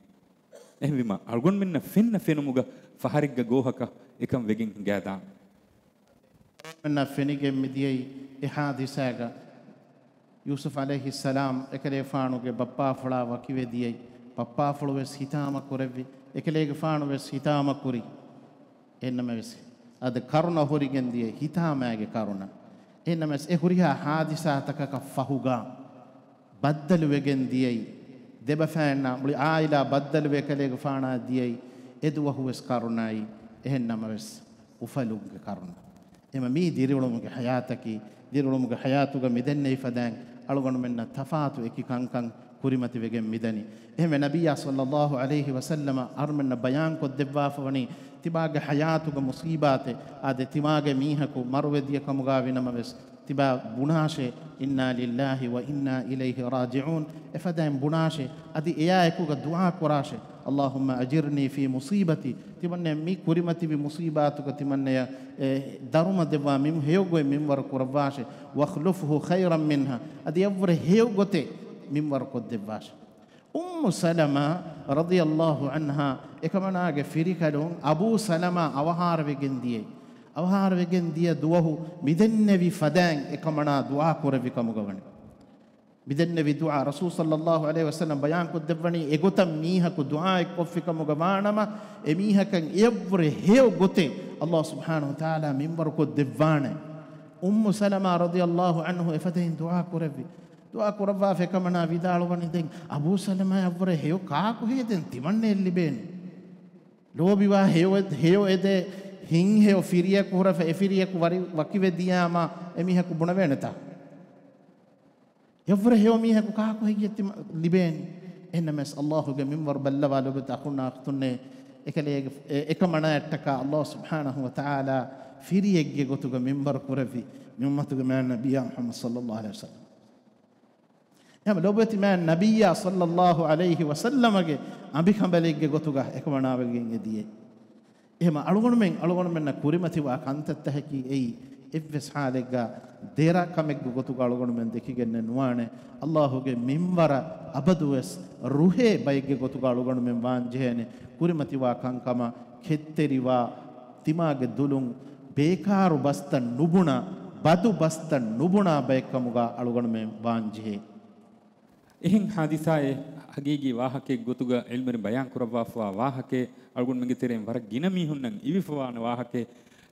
އެހެންވީމަ، އަޅުގަނޑުމެންނަށް ފެންނަ ފެނުމުގަ ފަހަރެއްގަ ގޯހަކަށް އެކަން ވެގެން ހިނގާދާނެ. މެންނަށް ފެނިގެން މިދިޔައީ އެ ޙާދިސާގަ، ޔޫސުފް ޢަލައިހިއްސަލާމް އެކަލޭފާނުގެ ބައްޕާފުޅާ ވަކިވެ ދިޔައީ. ބައްޕާފުޅު ވެސް ހިތާމަ ކުރެއްވި، އެކަލޭގެފާނު ވެސް ހިތާމަ ކުރި. އެހެންނަމަވެސް، އަދި ކަރުނަ ހުރިގެން ދިޔަ ހިތާމައިގެ ކަރުނަ. އެހެންނަމަވެސް، އެ ހުރިހާ ޙާދިސާތަކަކަށް ފަހުގަ ބައްދަލުވެގެން ދިޔައީ، ދެބަފައިންނާ މުޅި ޢާއިލާ ބައްދަލުވެ އެކަލޭގެފާނާ ދިޔައީ، އެ ދުވަހު ވެސް ކަރުނައި. އެހެން ނަމަވެސް، އުފަލުންގެ ކަރުނަ. އެމަ މީ ދިރިއުޅުމުގެ ޙަޔާތަކީ، ދިރިއުޅުމުގެ ޙަޔާތުގަ މިދެންނެވި ފަދައިން އަޅުގަނޑުމެންނަށް ތަފާތު އެކި ކަންކަން ކުރިމަތިވެގެން މިދަނީ. އެހެންވެ، ނަބިއްޔާ ޞައްލައްލާހު ޢަލައިހި ވަސައްލަމަ އަހަރުމެންނަށް ބަޔާންކޮށްދެއްވާފަވަނީ، ތިބާގެ ޙަޔާތުގެ މުޞީބާތެއް، އާދެ، ތިމާގެ މީހަކު މަރުވެދިޔަ ކަމުގަ ވިނަމަވެސް، ތިބާ ބުނާށޭ، "إنا لله وإنا إليه راجعون." އެފަދައިން ބުނާށޭ، އަދި އެޔާ އެކުގަ ދުޢާ ކުރާށޭ، "اللهم أجرني في مصيبتي." ތިމަންނަޔަށް މި ކުރިމަތިވި މުޞީބާތުގަ ތިމަންނަޔަށް، އެ، ދަރުމަ ދެއްވާ މި ހެޔޮ ގޮތް މިންވަރު ކުރައްވާށޭ. "واخلفه خيرا منها." އަދި އެއަށްވުރެ ހެޔޮ ގޮތެއް މިންވަރު ކޮށްދެއްވާށޭ. އުއްމު ސަލަމާ ރަޟިޔައްލާހު ޢަންހާ އެކަމަނާގެ ފިރިކަލުން އަބޫ ސަލަމާ އަވަހާރަވެގެން ދިޔައީ. އަވަހާރަވެގެން ދިޔަ ދުވަހު މިދެންނެވި ފަދައިން އެކަމަނާ ދުޢާ ކުރެއްވި ކަމުގަ ވަނީ. މިދެންނެވި ދުޢާ ރަސޫލު ޞައްލައްލާހު ޢަލައިހި ވަސައްލަމް ބަޔާންކޮށްދެއްވަނީ، އެގޮތަށް މީހަކު ދުޢާއެއް ކޮށްފި ކަމުގަ ވާނަމަ، އެ މީހަކަށް އެއަށްވުރެ ހެޔޮ ގޮތެއް އައްލާހު ސުބްޙާނަހު ވަތަޢާލާ މިންވަރު ކޮށްދެއްވާނެ. އުއްމު ސަލަމާ ރަޟިޔައްލާހު ޢަންހު އެފަދައިން ދުޢާ ކުރެއްވި. ދުޢާ ކުރައްވާފަ އެކަމަނާ ވިދާޅުވަނީ، ދެން އަބޫ ސަލަމާއަށްވުރެ ހެޔޮ ކާކު ހެޔޮ ދެން ތިމަންނަޔަށް ލިބޭނީ؟ ލޯބިވާ ހެޔޮ، ހެޔޮ އެދޭ ހިތްހެޔޮ ފިރިޔަކު ހުރެފަ، އެ ފިރިޔަކު ވަރި ވަކިވެ ދިޔާމާ އެމީހަކު ބުނެވޭނެތާ؟ އެއަށްވުރެ ހެޔޮ މީހަކު ކާކު ހެއްޔެއް ތި ލިބޭނީ؟ އެހެންނަމަވެސް، އައްލާހުގެ މިންވަރު ބައްލަވާ ލޮބުވެތި އަޚުންނާ އަޚްތުންނޭ، އެކަލޭގެ، އެ، އެކަމަނާއަށްޓަކާ އައްލާހު ސުބްޙާނަހު ވަތަޢާލާ ފިރިއެއްގެ ގޮތުގަ މިންވަރު ކުރެއްވި މި އުއްމަތުގެ މާތް ނަބިއްޔާ މުޙައްމަދު ޞައްލައްލާހު ޢަލައިހި ވަސައްލަމް. އެހެން ލޮބުވެތި މާތް ނަބިއްޔާ ޞައްލައްލާހު ޢަލައިހި ވަސައްލަމަގެ އަނބިކަނބަލެއްގެ ގޮތުގަ އެކަމަނާވެގެން އެދިޔައީ. އެހެމަ އަޅުގަނޑުމެން، އަޅުގަނޑުމެންނަށް ކުރިމަތިވާ ކަންތައްތަކަކީ އެއީ، އެއްވެސް ޙާލެއްގަ ދެރަ ކަމެއްގެ ގޮތުގަ އަޅުގަނޑުމެން ދެކިގެންނެއް ނުވާނެ. އައްލާހުގެ މިންވަރަށް އަބަދުވެސް ރުހޭ ބައެއްގެ ގޮތުގަ އަޅުގަނޑުމެން ވާންޖެހޭނެ. ކުރިމަތިވާ ކަންކަމަށް ކެތްތެރިވާ، ތިމާގެ ދުލުން ބޭކާރު ބަސްތައް ނުބުނާ، ބަދު ބަސްތައް ނުބުނާ ބައެއްކަމުގަ އަޅުގަނޑުމެން ވާންޖެހޭ. އެހެން ޙާދިސާއެއް ހަގީގީ ވާހަކައެއް ގޮތުގަ ޢިލްމުވެރިން ބަޔާން ކުރައްވާފަވާ ވާހަކައެއް، އަޅުގަނޑުމެންގެ ތެރެއިން ވަރަށް ގިނަ މީހުންނަށް އިވިފަވާނެ ވާހަކައެއް.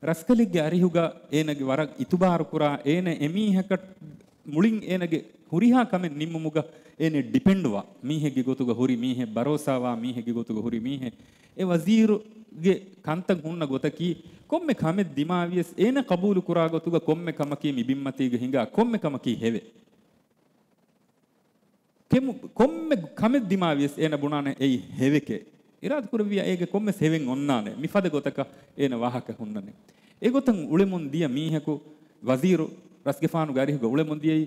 ރަސްކަލެއްގެ އަރިހުގަ އޭނަގެ ވަރަށް އިތުބާރުކުރާ، އޭނަ އެމީހަކަށް މުޅިން އޭނަގެ ހުރިހާ ކަމެއް ނިންމުމުގަ އޭނަ ޑިޕެންޑްވާ މީހެއްގެ ގޮތުގަ ހުރި މީހެއް، ބަރޯސާވާ މީހެއްގެ ގޮތުގަ ހުރި މީހެއް، އެ ވަޒީރުގެ ކަންތައް ހުންނަ ގޮތަކީ، ކޮންމެ ކަމެއް ދިމާވިޔަސް އޭނަ ޤަބޫލު ކުރާ ގޮތުގަ ކޮންމެ ކަމަކީ މި ބިންމަތީގަ ހިނގާ ކޮންމެ ކަމަކީ ހެވެ. ކެމު-، ކޮންމެ ކަމެއް ދިމާވިޔަސް އޭނަ ބުނާނެ އެއީ ހެވެކޭ. އިރާދަކުރެއްވިޔާ އޭގެ ކޮންމެސް ހެވެއް އޮންނާނެ. މިފަދަ ގޮތަކަށް އޭނަ ވާހަކަ ހުންނަނީ. އެގޮތަށް އުޅެމުން ދިޔަ މީހަކު، ވަޒީރު، ރަސްގެފާނުގެ އަރިހުގަ އުޅެމުން ދިޔައީ.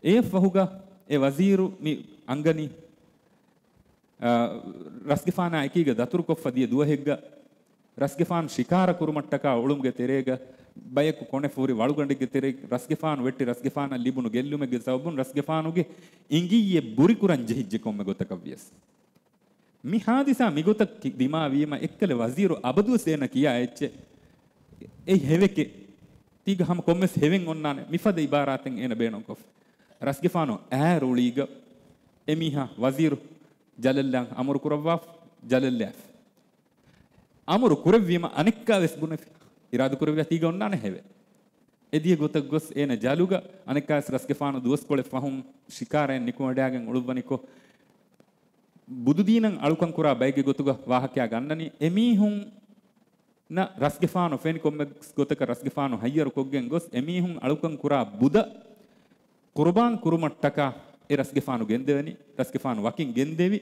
އެއަށްފަހުގަ އެ ވަޒީރު މި އަންގަނީ، އާ، ރަސްގެފާނާ އެކީގަ ދަތުރުކޮށްފަ ދިޔަ ދުވަހެއްގަ، ރަސްގެފާނު ޝިކާރަ ކުރުމަށްޓަކާ އުޅުމުގެ ތެރޭގަ، ބަޔަކު ކޮނެފަ ހުރި ވަޅުގަނޑެއްގެ ތެރޭ ރަސްގެފާނު ވެއްޓި ރަސްގެފާނަށް ލިބުނު ގެއްލުމެއްގެ ސަބަބުން ރަސްގެފާނުގެ އިނގިއްޔެއް ބުރިކުރަން ޖެހިއްޖެ ކޮންމެ ގޮތަކަށް ވިޔަސް. މި ހާދިސާ މިގޮތަށް ކި-، ދިމާވީމަ އެއްކަލަ ވަޒީރު އަބަދުވެސް އޭނަ ކިޔާ އެއްޗެއް އެއީ ހެވެކޭ. ތީގަ ހަމަ ކޮންމެސް ހެވެން އޮންނާނެ މިފަދަ އިބާރާތެއް އޭނަ ބޭނުންކޮށްފި. ރަސްގެފާނު އައިރު އުޅީގަ އެމީހާ ވަޒީރު ޖަލަށްލާން އަމުރު ކުރައްވާފި، ޖަލަށްލާފި. އަމުރު ކުރެއްވީމަ އަނެއްކާވެސް ބުނެފި. އިރާދަކުރެއްވިޔާ ތީގަ އޮންނާނެ ހެވެ. އެދިޔަ ގޮތަށް ގޮސް އޭނަ ޖަލުގަ އަނެއްކާވެސް ރަސްގެފާނު ދުވަސްކޮޅެއް ފަހުން ޝިކާރައެއް ނިކުމެޑާގެން އުޅުއްވަނިކޮށް، ބުދުދީނަށް އަޅުކަން ކުރާ ބައެއްގެ ގޮތުގަ ވާހަކައާ ގަންނަނީ، އެމީހުންނަށް ރަސްގެފާނު ފެނި ކޮންމެ ގޮތަކަށް ރަސްގެފާނު ހައްޔަރު ކޮށްގެން ގޮސް، އެމީހުން އަޅުކަން ކުރާ ބުދަށް ޤުރުބާން ކުރުމަށްޓަކާ އެ ރަސްގެފާނު ގެންދެވެނީ، ރަސްގެފާނު ވަކިން ގެންދެވި،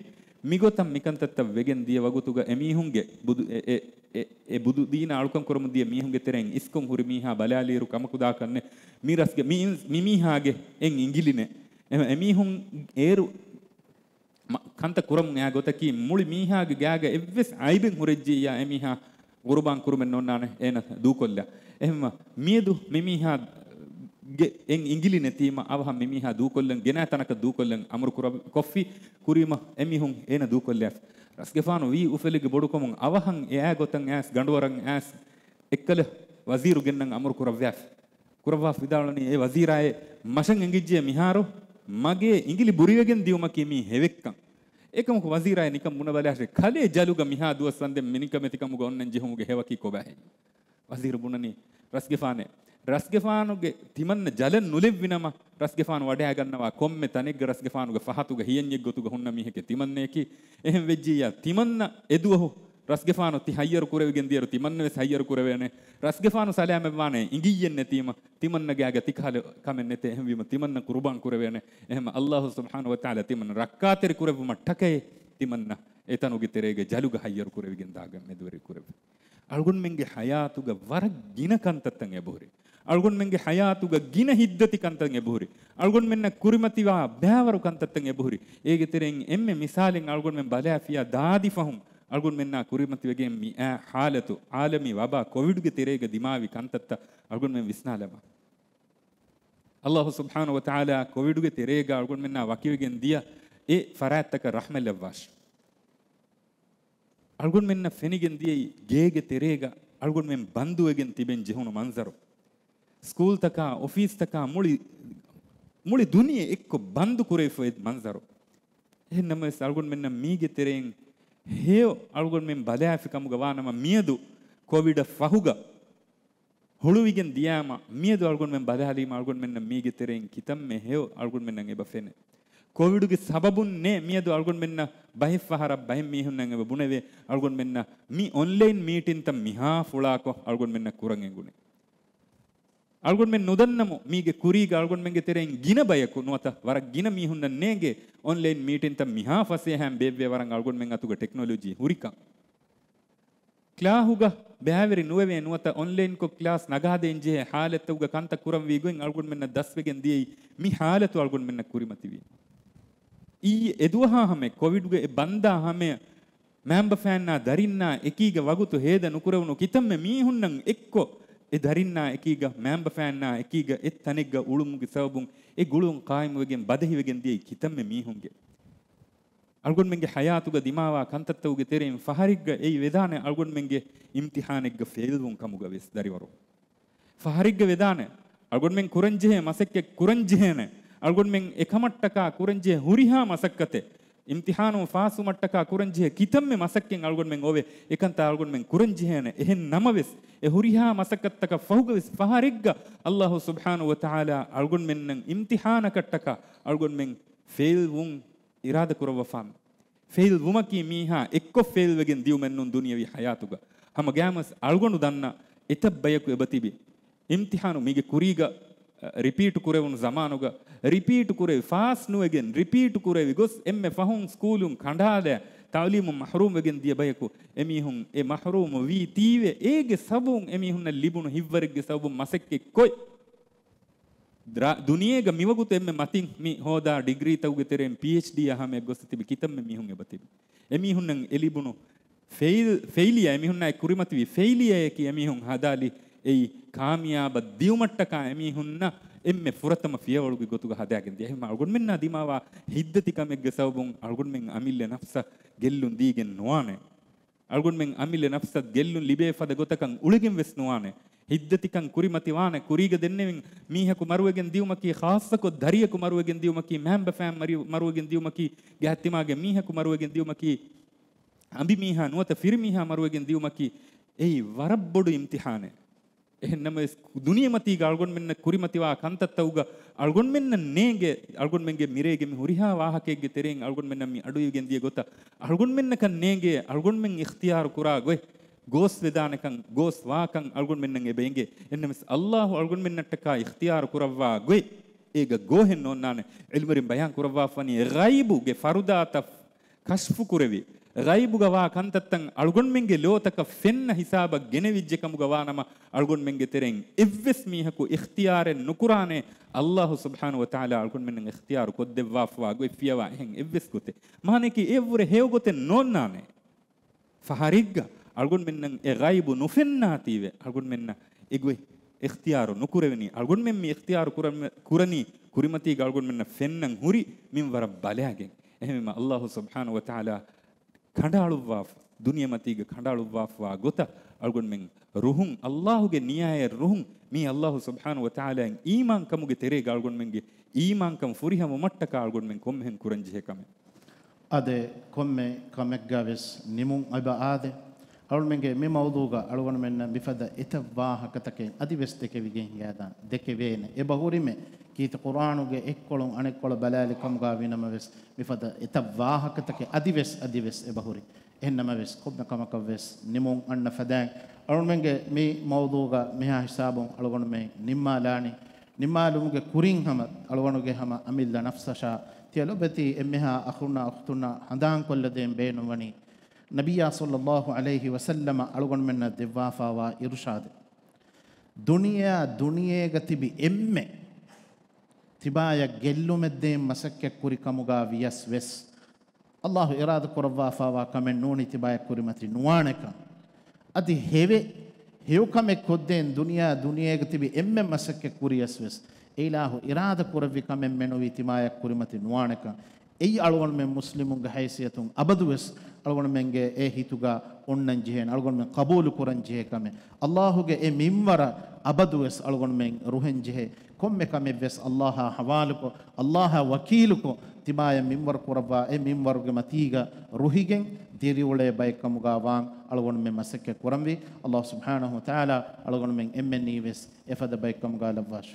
މިގޮތަށް މިކަންތައްތައް ވެގެން ދިޔަ ވަގުތުގަ އެމީހުންގެ ބުދު، އެ، އެ، އެ، އެ ބުދު ދީނަށް އަޅުކަން ކުރަމުން ދިޔަ މީހުންގެ ތެރެއިން އިސްކޮށް ހުރި މީހާ ބަލާލިއިރު ކަމަކު ދާކަށް ނެތް. މި ރަސްގެ، މި އިން، މި މީހާގެ އެއް އިނގިލިނެއް. އެ، އެމީހުން އޭރު މަ، ކަންތައް ކުރަމުން އައި ގޮތަކީ މުޅި މީހާގެ ގާގަ އެއްވެސް އައިބެއް ހުރެއްޖިއްޔާ އެމީހާ ގުރުބާން ކުރުމެއް ނޯންނާނެ އޭނަ ދޫކޮށްލާ. އެހެންމަ މިއަދު މިމީހާގެ އެއް އިނގިލި ނެތީމަ އަވަހަށް މިމީހާ ދޫކޮށްލަން ގެނައި ތަނަކަށް ދޫކޮށްލަން އަމުރު ކުރ، ކޮށްފި ކުރީމަ އެމީހުން އޭނަ ދޫކޮށްލާފި. ރަސްގެފާނު ވީ އުފެލިގެ ބޮޑުކަމުން އަވަހަށް އެއާ ގޮތަށް އައިސް ގަނޑުވަރަށް އައިސް އެއްކަލަ ވަޒީރު ގެންނަން އަމުރު ކުރައްވާފި. ކުރައްވާފި ވިދާޅުވަނީ، އޭ ވަޒީރާއޭ، މަށަށް އެނގިއްޖެ މިހާރު މަގޭ އިނގިލި ބުރިވެގެން ދިޔުމަކީ މީ ހެވެއްކަން. އެކަމަކު ވަޒީރާއޭ ނިކަން ބުނެބަލާށޭ، ކަލޭ ޖަލުގަ މިހާ ދުވަސް ވަންދެން މިނިކަމެތިކަމުގަ އޮންނަން ޖެހުމުގެ ހެވަކީ ކޮބާހޭ؟ ވަޒީރު ބުނަނީ، ރަސްގެފާނޭ، ރަސްގެފާނުގެ ތިމަންނަ ޖަލަށް ނުލެއްވިނަމަ، ރަސްގެފާނު ވަޑައިގަންނަވާ ކޮންމެ ތަނެއްގަ ރަސްގެފާނުގެ ފަހަތުގަ ހިޔަންޏެއް ގޮތުގަ ހުންނަ މީހެކޭ ތިމަންނަޔަކީ. އެހެން ވެއްޖިއްޔާ ތިމަންނަ އެދުވަހު ރަސްގެފާނު ތި ހައްޔަރު ކުރެވިގެން ދިޔައިރު ތިމަންނަވެސް ހައްޔަރު ކުރެވޭނެ. ރަސްގެފާނު ސަލާމަތްވާނެ އިނގިއްޔެއް ނެތީމަ، ތިމަންނަ ގާގަ ތިކަހަލަ ކަމެއް ނެތޭ. އެހެންވީމަ ތިމަންނަ ޤުރުބާން ކުރެވޭނެ. އެހެންމަ ﷲ ސުބްޙާނަހޫ ވަތަޢާލާ ތިމަންނަ ރައްކާތެރި ކުރެއްވުމަށްޓަކައި ތިމަންނަ އެތަނުގެ ތެރޭގަ ޖަލުގަ ހައްޔަރު ކުރެވިގެން ދާގަން މެދުވެރި ކުރެއްވި. އަޅުގަނޑުމެންގެ ޙަޔާތުގަ ވަރަށް ގިނަ ކަންތައްތައް އެބަހުރި. އަޅުގަނޑުމެންގެ ޙަޔާތުގަ ގިނަ ހިތްދަތި ކަންތައް އެބަހުރި. އަޅުގަނޑުމެންނަށް ކުރިމަތިވާ ބައިވަރު ކަންތައްތައް އެބަހުރި. އޭގެ ތެރެއިން އެންމެ މިސާލެއް އަޅުގަނޑުމެން ބަލާފިޔާ ދާދި ފަހުން އަޅުގަނޑުމެންނާ ކުރިމަތިވެގެން މިއައި ޙާލަތު، ޢާލަމީ ވަބާ ކޮވިޑުގެ ތެރޭގަ ދިމާވި ކަންތައްތައް އަޅުގަނޑުމެން ވިސްނާލަމާ. ﷲ ސުބްޙާނަހޫ ވަތަޢާލާ ކޮވިޑުގެ ތެރޭގަ އަޅުގަނޑުމެންނާ ވަކިވެގެން ދިޔަ އެ ފަރާތްތަކަށް ރަޙްމަތް ލައްވާށި. އަޅުގަނޑުމެންނަށް ފެނިގެން ދިޔައީ ގޭގެ ތެރޭގަ އަޅުގަނޑުމެން ބަންދުވެގެން ތިބެން ޖެހުނު މަންޒަރު. ސްކޫލްތަކާ، އޮފީސްތަކާ މުޅި، މުޅި ދުނިޔެ އެއްކޮށް ބަންދު ކުރެވިފައި މަންޒަރު. އެހެން ނަމަވެސް އަޅުގަނޑުމެންނަށް މީގެ ތެރެއިން ހެޔޮ އަޅުގަނޑުމެން ބަލާފި ކަމުގަ ވާނަމަ، މިއަދު ކޮވިޑަށް ފަހުގަ ހުޅުވިގެން ދިޔާމަ، މިއަދު އަޅުގަނޑުމެން ބަލާލީމަ، އަޅުގަނޑުމެންނަށް މީގެ ތެރެއިން ކިތަންމެ ހެޔޮ އަޅުގަނޑުމެންނަށް އެބަ ފެނޭ. ކޮވިޑުގެ ސަބަބުން ނޭ މިއަދު އަޅުގަނޑުމެންނަށް ބައެއް ފަހަރަށް ބައެއް މީހުންނަށް އެބަ ބުނެވޭ، އަޅުގަނޑުމެންނަށް މި އޮންލައިން މީޓިންތައް މިހާ ފުޅާކޮށް އަޅުގަނޑުމެންނަށް ކުރަން އެނގުނީ. އަޅުގަނޑުމެން ނުދަންނަމު، މީގެ ކުރީގަ އަޅުގަނޑުމެންގެ ތެރެއިން ގިނަ ބަޔަކު ނުވަތަ ވަރަށް ގިނަ މީހުންނަށް ނޭނގޭ އޮންލައިން މީޓިންތައް މިހާ ފަސޭހައިން ބޭއްވޭ ވަރަށް އަޅުގަނޑުމެން އަތުގަ ޓެކްނޮލޮޖީ ހުރިކަން. ކްލާހުގަ ބައިވެރި ނުވެވޭ ނުވަތަ އޮންލައިންކޮށް ކްލާސް ނަގާދޭން ޖެހޭ ހާލަތްތަކުގަ ކަންތައް ކުރަންވީ ގޮތް އަޅުގަނޑުމެންނަށް ދަސްވެގެން ދިޔައީ މި ހާލަތު އަޅުގަނޑުމެންނަށް ކުރިމަތިވީ. އިއްޔެ އެދުވަހާ ހަމަޔަށް، ކޮވިޑުގެ އެ ބަންދާ ހަމަޔަށް، މައިންބަފައިންނާ ދަރިންނާ އެކީގަ ވަގުތު ހޭދަ ނުކުރެވުނު ކިތަންމެ މީހުންނަށް އެއްކޮށް، އެ ދަރިންނާ އެކީގަ، މައިންބަފައިންނާ އެކީގަ އެއް ތަނެއްގަ އުޅުމުގެ ސަބަބުން އެ ގުޅުން ޤާއިމުވެގެން ބަދަހިވެގެން ދިޔައީ ކިތަންމެ މީހުންގެ. އަޅުގަނޑުމެންގެ ޙަޔާތުގަ ދިމާވާ ކަންތައްތަކުގެ ތެރެއިން ފަހަރެއްގަ އެއީ ވެދާނެ އަޅުގަނޑުމެންގެ އިމްތިޙާނެއްގަ ފެއިލްވުން ކަމުގަ ވެސް ދަރިވަރު. ފަހަރެއްގަ ވެދާނެ އަޅުގަނޑުމެން ކުރަންޖެހޭ މަސައްކަތް ކުރަންޖެހޭނެ. އަޅުގަނޑުމެން އެކަމަށްޓަކާ ކުރަންޖެހޭ ހުރިހާ މަސައްކަތެއް، އިމްތިޙާނު ފާސްވުމަށްޓަކާ ކުރަންޖެހޭ ކިތަންމެ މަސައްކަތް އަޅުގަނޑުމެން އޮވޭ. އެކަންތައް އަޅުގަނޑުމެން ކުރަންޖެހޭނެ. އެހެން ނަމަވެސް، އެ ހުރިހާ މަސައްކަތްތަކަށް ފަހުގަވެސް ފަހަރެއްގަ ﷲ ސުބްޙާނަހޫ ވަތަޢާލާ އަޅުގަނޑުމެންނަށް އިމްތިޙާނަކަށްޓަކާ އަޅުގަނޑުމެން ފެއިލްވުން އިރާދަކުރައްވަފާނެ. ފެއިލްވުމަކީ މީހާ އެއްކޮށް ފެއިލްވެގެން ދިޔުމެއްނޫން ދުނިޔަވީ ޙަޔާތުގަ. ހަމަ ގައިމުވެސް އަޅުގަނޑު ދަންނަ އެތައް ބަޔަކު އެބަތިބި. އިމްތިޙާނު މީގެ ކުރީގަ، އަ، ރިޕީޓް ކުރެވުނު ޒަމާނުގަ، ރިޕީޓް ކުރެވި ފާސް ނުވެގެން، ރިޕީޓް ކުރެވި ގޮސް އެންމެ ފަހުން ސްކޫލުން ކަނޑާލާ، ތަޢުލީމުން މަޙްރޫމްވެގެން ދިޔަ ބަޔަކު، އެމީހުން އެ މަޙްރޫމު ވީ ތީވެ، އޭގެ ސަބަބުން އެމީހުންނަށް ލިބުނު ހިތްވަރެއްގެ ސަބަބުން މަސައްކަތް ކޮށް ދުރާ-، ދުނިޔޭގަ މިވަގުތު އެންމެ މަތިން މި ހޯދާ ޑިގްރީތަކުގެ ތެރެއިން ޕީއެޗްޑީއާ ހަމަޔަށް ގޮސް ތިބި ކިތަންމެ މީހުން އެބަތިބި. އެމީހުންނަށް އެ ލިބުނު ފެއިލް، ފެއިލިއާ، އެމީހުންނާއި ކުރިމަތިވި ފެއިލިއާއަކީ އެމީހުން ހަދާލި އެއީ ކާމިޔާބަށް ދިޔުމަށްޓަކާ އެމީހުންނަށް އެންމެ ފުރަތަމަ ފިޔަވަޅުގެ ގޮތުގަ ހަދާގެން ދިޔަ. އެހެންމަ އަޅުގަނޑުމެންނާ ދިމާވާ ހިތްދަތިކަމެއްގެ ސަބަބުން އަޅުގަނޑުމެން އަމިއްލަ ނަފްސަށް ގެއްލުން ދީގެން ނުވާނެ. އަޅުގަނޑުމެން އަމިއްލަ ނަފްސަށް ގެއްލުން ލިބޭ ފަދަ ގޮތަކަށް އުޅެގެން ވެސް ނުވާނެ. ހިތްދަތިކަން ކުރިމަތިވާނެ. ކުރީގަ ދެންނެވިން މީހަކު މަރުވެގެން ދިޔުމަކީ، ޚާއްޞަކޮށް ދަރިޔަކު މަރުވެގެން ދިޔުމަކީ، މައިންބަފައިން މަރި-، މަރުވެގެން ދިޔުމަކީ، ގާތްތިމާގެ މީހަކު މަރުވެގެން ދިޔުމަކީ، އަނބިމީހާ ނުވަތަ ފިރިމީހާ މަރުވެގެން ދިޔުމަކީ، އެއީ ވަރަށް ބޮޑު އިމްތިޙާނެއް. އެހެންނަމަވެސް، ދުނިޔެމަތީގަ އަޅުގަނޑުމެންނަށް ކުރިމަތިވާ ކަންތައްތައުގަ އަޅުގަނޑުމެންނަށް ނޭނގޭ، އަޅުގަނޑުމެންގެ މިރޭގެ މި ހުރިހާ ވާހަކައެއްގެ ތެރެއިން އަޅުގަނޑުމެންނަށް މި އަޑުއިވިގެން ދިޔަ ގޮތަށް އަޅުގަނޑުމެންނަކަށް ނޭނގޭ، އަޅުގަނޑުމެން އިޚްތިޔާރު ކުރާ ގޮތް، ގޯސް ވެދާނެކަން، ގޯސް ވާކަން އަޅުގަނޑުމެންނަށް އެބަ އެނގޭ. އެހެންނަމަވެސް، ﷲ އަޅުގަނޑުމެންނަށްޓަކާ އިޚްތިޔާރު ކުރައްވާ ގޮތް އޭގަ ގޯހެއް ނޯންނާނެ. ޢިލްމުވެރިން ބަޔާން ކުރައްވާފަނީ، ޣައިބުގެ ފަރުދާތައް ކަޝްފު ކުރެވި، ޣައިބުގަ ވާ ކަންތައްތައް އަޅުގަނޑުމެންގެ ލޯތަކަށް ފެންނަ ހިސާބަށް ގެނެވިއްޖެ ކަމުގަ ވާނަމަ، އަޅުގަނޑުމެންގެ ތެރެއިން އެއްވެސް މީހަކު އިޚްތިޔާރެއް ނުކުރާނެ، ﷲ ސުބްޙާނަހޫ ވަތަޢާލާ އަޅުގަނޑުމެންނަށް އިޚްތިޔާރު ކޮށްދެއްވާފަވާ ގޮތް ފިޔަވާ އެހެން އެއްވެސް ގޮތެއް. މާނައަކީ އެއަށްވުރެ ހެޔޮ ގޮތެއް ނޯންނާނެ. ފަހަރެއްގަ އަޅުގަނޑުމެންނަށް އެ ޣައިބު ނުފެންނާތީވެ، އަޅުގަނޑުމެންނަށް އެގޮތް އިޚްތިޔާރު ނުކުރެވެނީ. އަޅުގަނޑުމެން މި އިޚްތިޔާރު ކުރަމ-، ކުރަނީ ކުރިމަތީގަ އަޅުގަނޑުމެންނަށް ފެންނަން ހުރި މިންވަރަށް ބަލައިގެން. އެހެންވީމަ، ﷲ ސުބްޙާނަހޫ ވަތަޢާލާ ކަނޑައަޅުއްވާފަ، ދުނިޔެމަތީގަ ކަނޑައަޅުއްވާފަވާ ގޮތަށް އަޅުގަނޑުމެން ރުހުން، ﷲ ގެ ނިޔާއެއް ރުހުން، މީ ﷲ ސުބްޙާނަހޫ ވަތަޢާލާއިން އީމާންކަމުގެ ތެރޭގަ އަޅުގަނޑުމެންގެ އީމާންކަން ފުރިހަމަވުމަށްޓަކާ އަޅުގަނޑުމެން ކޮންމެހެން ކުރަންޖެހޭ ކަމެއް. އާދެ، ކޮންމެ ކަމެއްގަވެސް ނިމުން އެބަ އާދޭ. އަޅުގަނޑުމެންގެ މި މައުޟޫޢުގަ އަޅުގަނޑުމެންނަށް މިފަދަ އެތައް ވާހަކަތަކެއް އަދިވެސް ދެކެވިގެން ހިނގައިދާނެ. ދެކެވޭނެ. އެބަހުރިމެ ކީރިތި ޤުރްއާނުގެ އެއްކޮޅުން އަނެއްކޮޅަށް ބަލާލި ކަމުގަ ވީނަމަވެސް، މިފަދަ އެތައް ވާހަކަތަކެއް އަދިވެސް، އަދިވެސް އެބަހުރި. އެހެންނަމަވެސް، ކޮންމެ ކަމަކަށްވެސް ނިމުން އަންނަ ފަދައިން އަޅުގަނޑުމެންގެ މި މައުޟޫޢުގަ މިހާ ހިސާބުން އަޅުގަނޑުމެން ނިންމާލާނީ. ނިންމާލުމުގެ ކުރިން ހަމަ އަޅުގަނޑުގެ ހަމަ އަމިއްލަ ނަފްސަށާ ތިޔަ ލޮބެތި އެންމެހާ އަޚުންނާ އުޚްތުންނާ ހަނދާންކޮށްލަދޭން ބޭނުންވަނީ، ނަބިއްޔާ ޞައްލައްލާހު ޢަލައިހި ވަސައްލަމަ އަޅުގަނޑުމެންނަށް ދެއްވާފައިވާ އިރުޝާދެއް. ދުނިޔެއާ ދުނިޔޭގަ ތިބި އެންމެ ތިބާޔަށް ގެއްލުމެއްދޭން މަސައްކަތްކުރި ކަމުގަ ވިޔަސް ވެސް، ﷲ އިރާދަ ކުރައްވާފައިވާ ކަމެއް ނޫނީ ތިބާޔަށް ކުރިމަތި ނުވާނެކަން. އަދި ހެވެ، ހެޔޮ ކަމެއް ކޮށްދޭން ދުނިޔެއާ ދުނިޔޭގަ ތިބި އެންމެ މަސައްކަތް ކުރިޔަސް ވެސް، އެ އިލާހު އިރާދަ ކުރެއްވި ކަމެއް މެނުވީ ތިބާޔަށް ކުރިމަތި ނުވާނެކަން. އެއީ އަޅުގަނޑުމެން މުސްލިމުންގެ ހައިސިއްޔަތުން އަބަދުވެސް އަޅުގަނޑުމެންގެ އެ ހިތުގަ އޮންނަން ޖެހޭނެ، އަޅުގަނޑުމެން ޤަބޫލު ކުރަން ޖެހޭ ކަމެއް. ﷲ ގެ އެ މިންވަރަށް އަބަދުވެސް އަޅުގަނޑުމެން ރުހެން ޖެހޭ. ކޮންމެ ކަމެއްވެސް ﷲ އާ ޙަވާލުކޮށް، ﷲ އާ ވަކީލުކޮށް، ތިބާޔަށް މިންވަރު ކުރައްވާ، އެ މިންވަރުގެ މަތީގަ ރުހިގެން ދިރިއުޅޭ ބައެއްކަމުގަ ވާން އަޅުގަނޑުމެން މަސައްކަތް ކުރަންވީ. ﷲ ސުބްޙާނަހޫ ވަތަޢާލާ އަޅުގަނޑުމެން އެންމެންނީވެސް އެފަދަ ބައެއްކަމުގަ ލައްވާށި.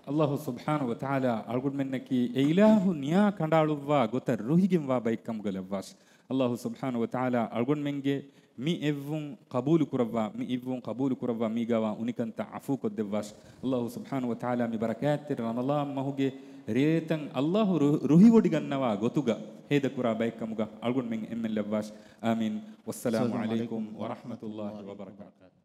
ﷲ ސުބްޙާނަހޫ ވަތަޢާލާ އަޅުގަނޑުމެންނަކީ އެ އިލާހު ނިޔާ ކަނޑައަޅުއްވާ ގޮތަށް ރުހިގެންވާ ބައެއްކަމުގަ ލައްވާށި. ﷲ ސުބްޙާނަހޫ ވަތަޢާލާ އަޅުގަނޑުމެންގެ މި އެއްވުން ޤަބޫލު ކުރައްވާ، މި އިއްވުން ޤަބޫލު ކުރައްވާ، މީގަވާ އުނިކަންތައް ޢަފޫ ކޮށްދެއްވާށި. ﷲ ސުބްޙާނަހޫ ވަތަޢާލާ މި ބަރަކާތްތެރި ރަމަޟާން މަހުގެ ރޭތައް ﷲ ރު-، ރުހިވޮޑިގަންނަވާ ގޮތުގަ ހޭދަކުރާ ބައެއްކަމުގަ އަޅުގަނޑުމެން އެންމެން ލައްވާށި. އާމީން. ވައްސަލާމު ޢަލައިކުމް ވަރަޙްމަތުﷲ ވަބަރަކާތުހު.